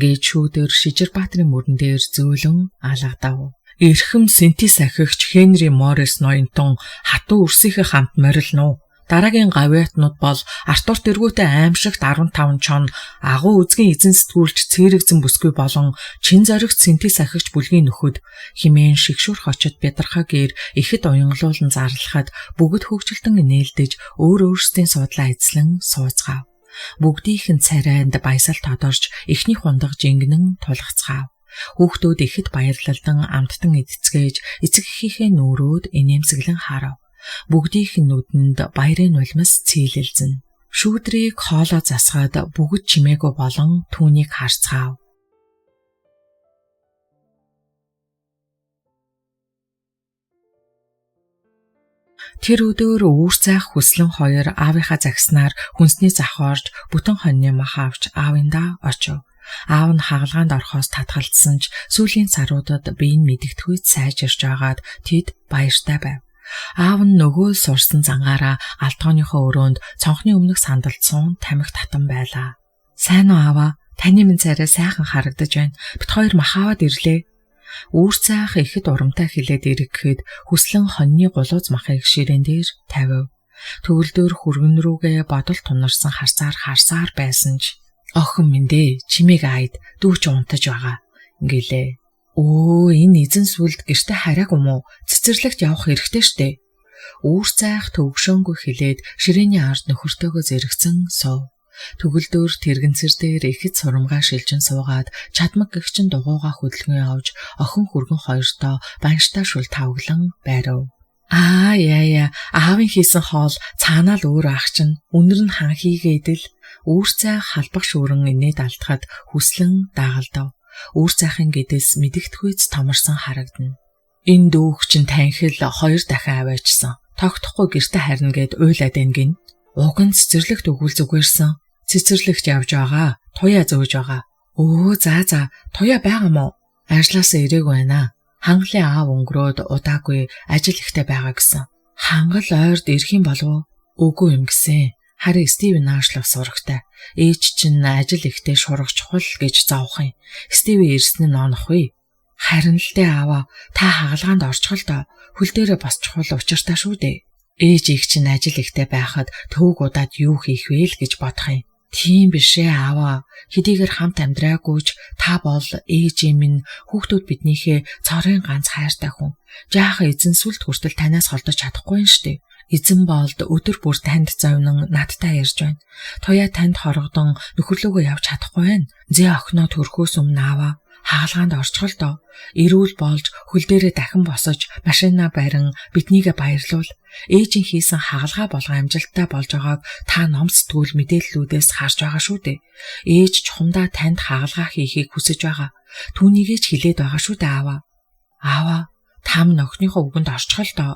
гэж шүүдэр Шижирбаатарын мөрөн дээр зөөлөн алгадав. Эрхэм синти сахигч Хенри Моррис ноёнтон хатуу үрсийнхээ хамт морилно. Дараагийн гавьяатнууд бол Артур тэргүүтээ аимшигт 15 чон агуу үзгийн эзэн сэтгүүлч Цэрэгзэн бүсгүй болон чин зоригт синти сахигч бүлгийн нөхөд химэн шигшүүр хочид бядархаа гэр ихэд уянгалуулан зарлахад бүгд хөгжилтөн нээлдэж өөр өөрсдийн суудлаа эзлэн сууцгаав. Бүгдийнх нь царайнд баясал тодорч эхний хундаг жингэнэн тулгацгаав. Хүүхдүүд ихэд баярлалдан амттан эдцгээж эцэг эхийнхээ нүүрөөд инээмсэглэн харав. Бүгдийнх нь нүдэнд баярын нулимс цэйлэлзэн. Шүүдрийг хоолоо засгаад бүгд чимээгүй болон түүнийг харцгаав. Тэр өдөр үүр цайх хүслэн хоёр аавынхаа загснаар хүнсний зах орж бүтэн хоньны мах авч аавындаа очив. Аав нь хагалгаанд орохоос татгалзсан ч сүүлийн саруудад бие нь мэдэгдэхүйд сайжирч байгаад тэд баяртай байв. Аав нь нөгөө л сурсан зангаараа алтгооныхоо өрөөнд цонхны өмнөх сандалд суун тамхи татан байлаа. Сайн уу ааваа, таны минь царай сайхан харагдаж байна. Бит хоёр мах аваад ирлээ. Үүр цайх ихэд урамтай хилээд ирэхэд хүслэн хоньны гулууз махыг ширээн дээр тавив. Төгөлдөр хүргэн рүүгээ бодол тунарсан харцаар харсаар байсан ч охин минь дээ, чимээг айд дүү ч унтаж байгаа гэлээ. Өө, энэ эзэн сүлд гэрте хараагүй юм уу? Цэцэрлэгт явах хэрэгтэй штэ. Үүр цайх төвгшөөнгүй хилээд ширээний ард нөхөртөөгөө зэрэгцэн суув. Төгөлдөр тэргэнцэр дээр ихэд сурамгаа шилжин суугаад чадмаг гэгчин дугуйгаа хөдөлгөн явж охин хүргэн хоёртоо банштай шүл тавглан байрав. Аа яа яа, аавын хийсэн хоол цаанаа л өөр ах чинь үнэр нь хан хийгээд л. Үүр цайх халбах шүүрэн инээд алдахад хүслэн дагалдав. Үүр цайхын гэдэс мэдэгдэхүйц томорсон харагдана. Энэ дүүх чинь танхил хоёр дахин аваачсан. Тогтохгүй гэрте харна гэд уйлаад байна гин. Уг нь цэцэрлэгт өгвөл зүгээрсэн. Цэцэрлэгт явж байгаа. Туяа зөөж байгаа. Өө за за, туяа байгаа мó? Ажлаасаа ирээгүй байна. Хангалын аав өнгөрөөд удаагүй ажил ихтэй байгаа гэсэн. Хангал ойрд ирэх юм болов уу? Үгүй юм гэсэн. Харин Стивен наашлах сурагтай. Ээж чинь ажил ихтэй шурах чухал гэж зовх юм. Стивен ирсэн нь онох вэ? Харин л дээ ааваа, та хагалгаанд орчихол доо. Хөл дээрээ босчихвол учиртай шүү дээ. Ээж их чинь ажил ихтэй байхад төвөг удаад юу хийх вэ л гэж бодох юм. Тийм биш ээ ааваа. Хэдийгээр хамт амьдраагүйч та бол ээж минь, хүүхдүүд биднийхээ цорын ганц хайртай хүн. Жаахан эзэн сүлд хүртэл танаас холдож чадахгүй юм штэ. Эзэн болд өдөр бүр танд зовнон надтай ярьж байна. Туяа танд хорогдон нөхөрлөөгөө явж чадахгүй байна. Зээ охиноо төрхөөс өмнө ааваа хагалгаанд орчихол доо. Эрүүл болж хөл дээрээ дахин босож машинаа барин биднийгээ баярлуул. Ээжийн хийсэн хагалгаа болгон амжилттай болж байгааг та ном сэтгүүл мэдээллүүдээс харж байгаа шүү дээ. Ээж чухамдаа танд хагалгаа хийхийг хүсэж байгаа. Түүнийгээ ч хилээд байгаа шүү дээ ааваа. Ааваа, та минь охиныхоо үгэнд орчихол доо.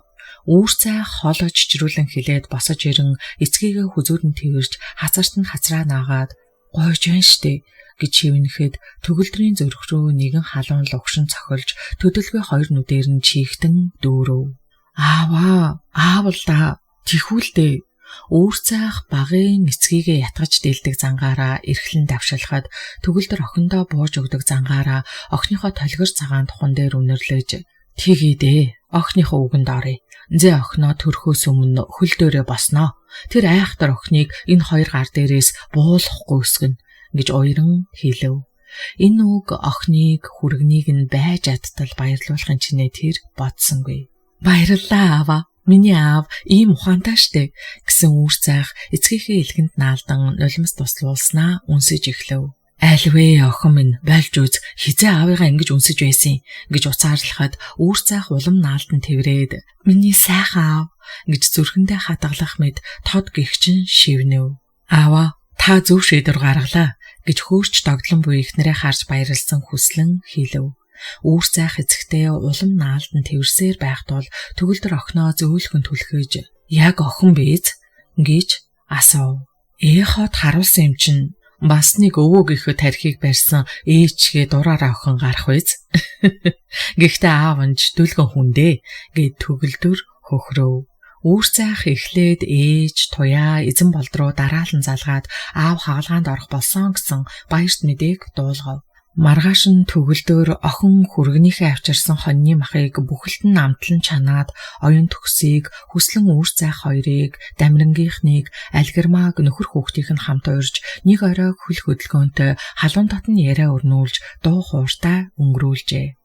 Үүр цай хоолой чичрүүлэн хилээд босож ирэн эцгийгээ хүзүүдэн тэрж хазарт нь хазраа наагаад гойж байна штэ гэж шивнэхэд төгөлдрийн зүрх рүү нэгэн халуун лугшин цохилж төдөлгүй хоёр нүдээр нь чийгтэн дүүрөв. Ааваа, аавал да, тэхүүлдэ. Үүр цайх багын эцгийгээ ятгаж дээлдэг зангаараа эрхлэн давшилахад төгөлдөр охиндоо бууж өгдөг зангаараа охиныхоо толгор цагаан тухан дээр үнэрлэж тийгээдээ охиныхоо үгэнд оръё. Зээ охиноо төрхөөс өмнө хөл дээрээ босноо. Тэр айхтар охиныг энэ хоёр гар дээрээс буулгахгүй өсгөнө гэж уяран хэлэв. Энэ үг охиныг хүргэнийг нь байж адтал баярлуулахын чинээ тэр бодсонгүй. Баярлалаа ааваа. Миний аав ийм ухаантай штэ гэсэн үүр цайх эцгийнхээ элгэнд наалдан нулимс туслуулснаа үнсэж эхлэв. Альвэ охин минь болж үз, хизээ аавыгаа ингэж үнсэж байсан гэж уцаарлахад үүр цайх улам наалдан тэрврээд миний сайхан аав гэж зүрхэндээ хадгалах мэд тод гихчин шивнэв. Ааваа, та зөв шийдвэр гаргалаа гэж хөөрч догдлон буй эхнэрээ харж баярлсан хүслэн хэлэв. Үүр цайх эцэгтэй улам наалдан тэрвэрсээр байх тул төгөлдөр охиноо зөөлхөн түлхэж яг охин биз гэж асуув. Ээ хот харуулсан юм чинь бас нэг өвөө гэхэ тархийг барьсан ээжгээ дураараа охин гарах биз. Гэхдээ аав нь ч дүлгэн хүн дээ гэд төгөлдөр хөхрөв. Үүр цайх эхлээд ээж, туяа, эзэн болд руу дараалан залгаад аав хагалгаанд орох болсон гэсэн баярт мэдээг дуулгав. Маргааш нь төгөлдөр охин хүргэнийхээ авчирсан хоньны махыг бүхэлд нь амтлан чанаад оюун төгсийг хүслэн үүр цайх хоёрыг дамирангийнхнийг альгирмааг нөхөр хүүхдийнх нь хамт уурж нэг оройг хөл хөдөлгөөнтэй халуун дотн яриа өрнүүлж дуу хууртай өнгөрүүлжээ.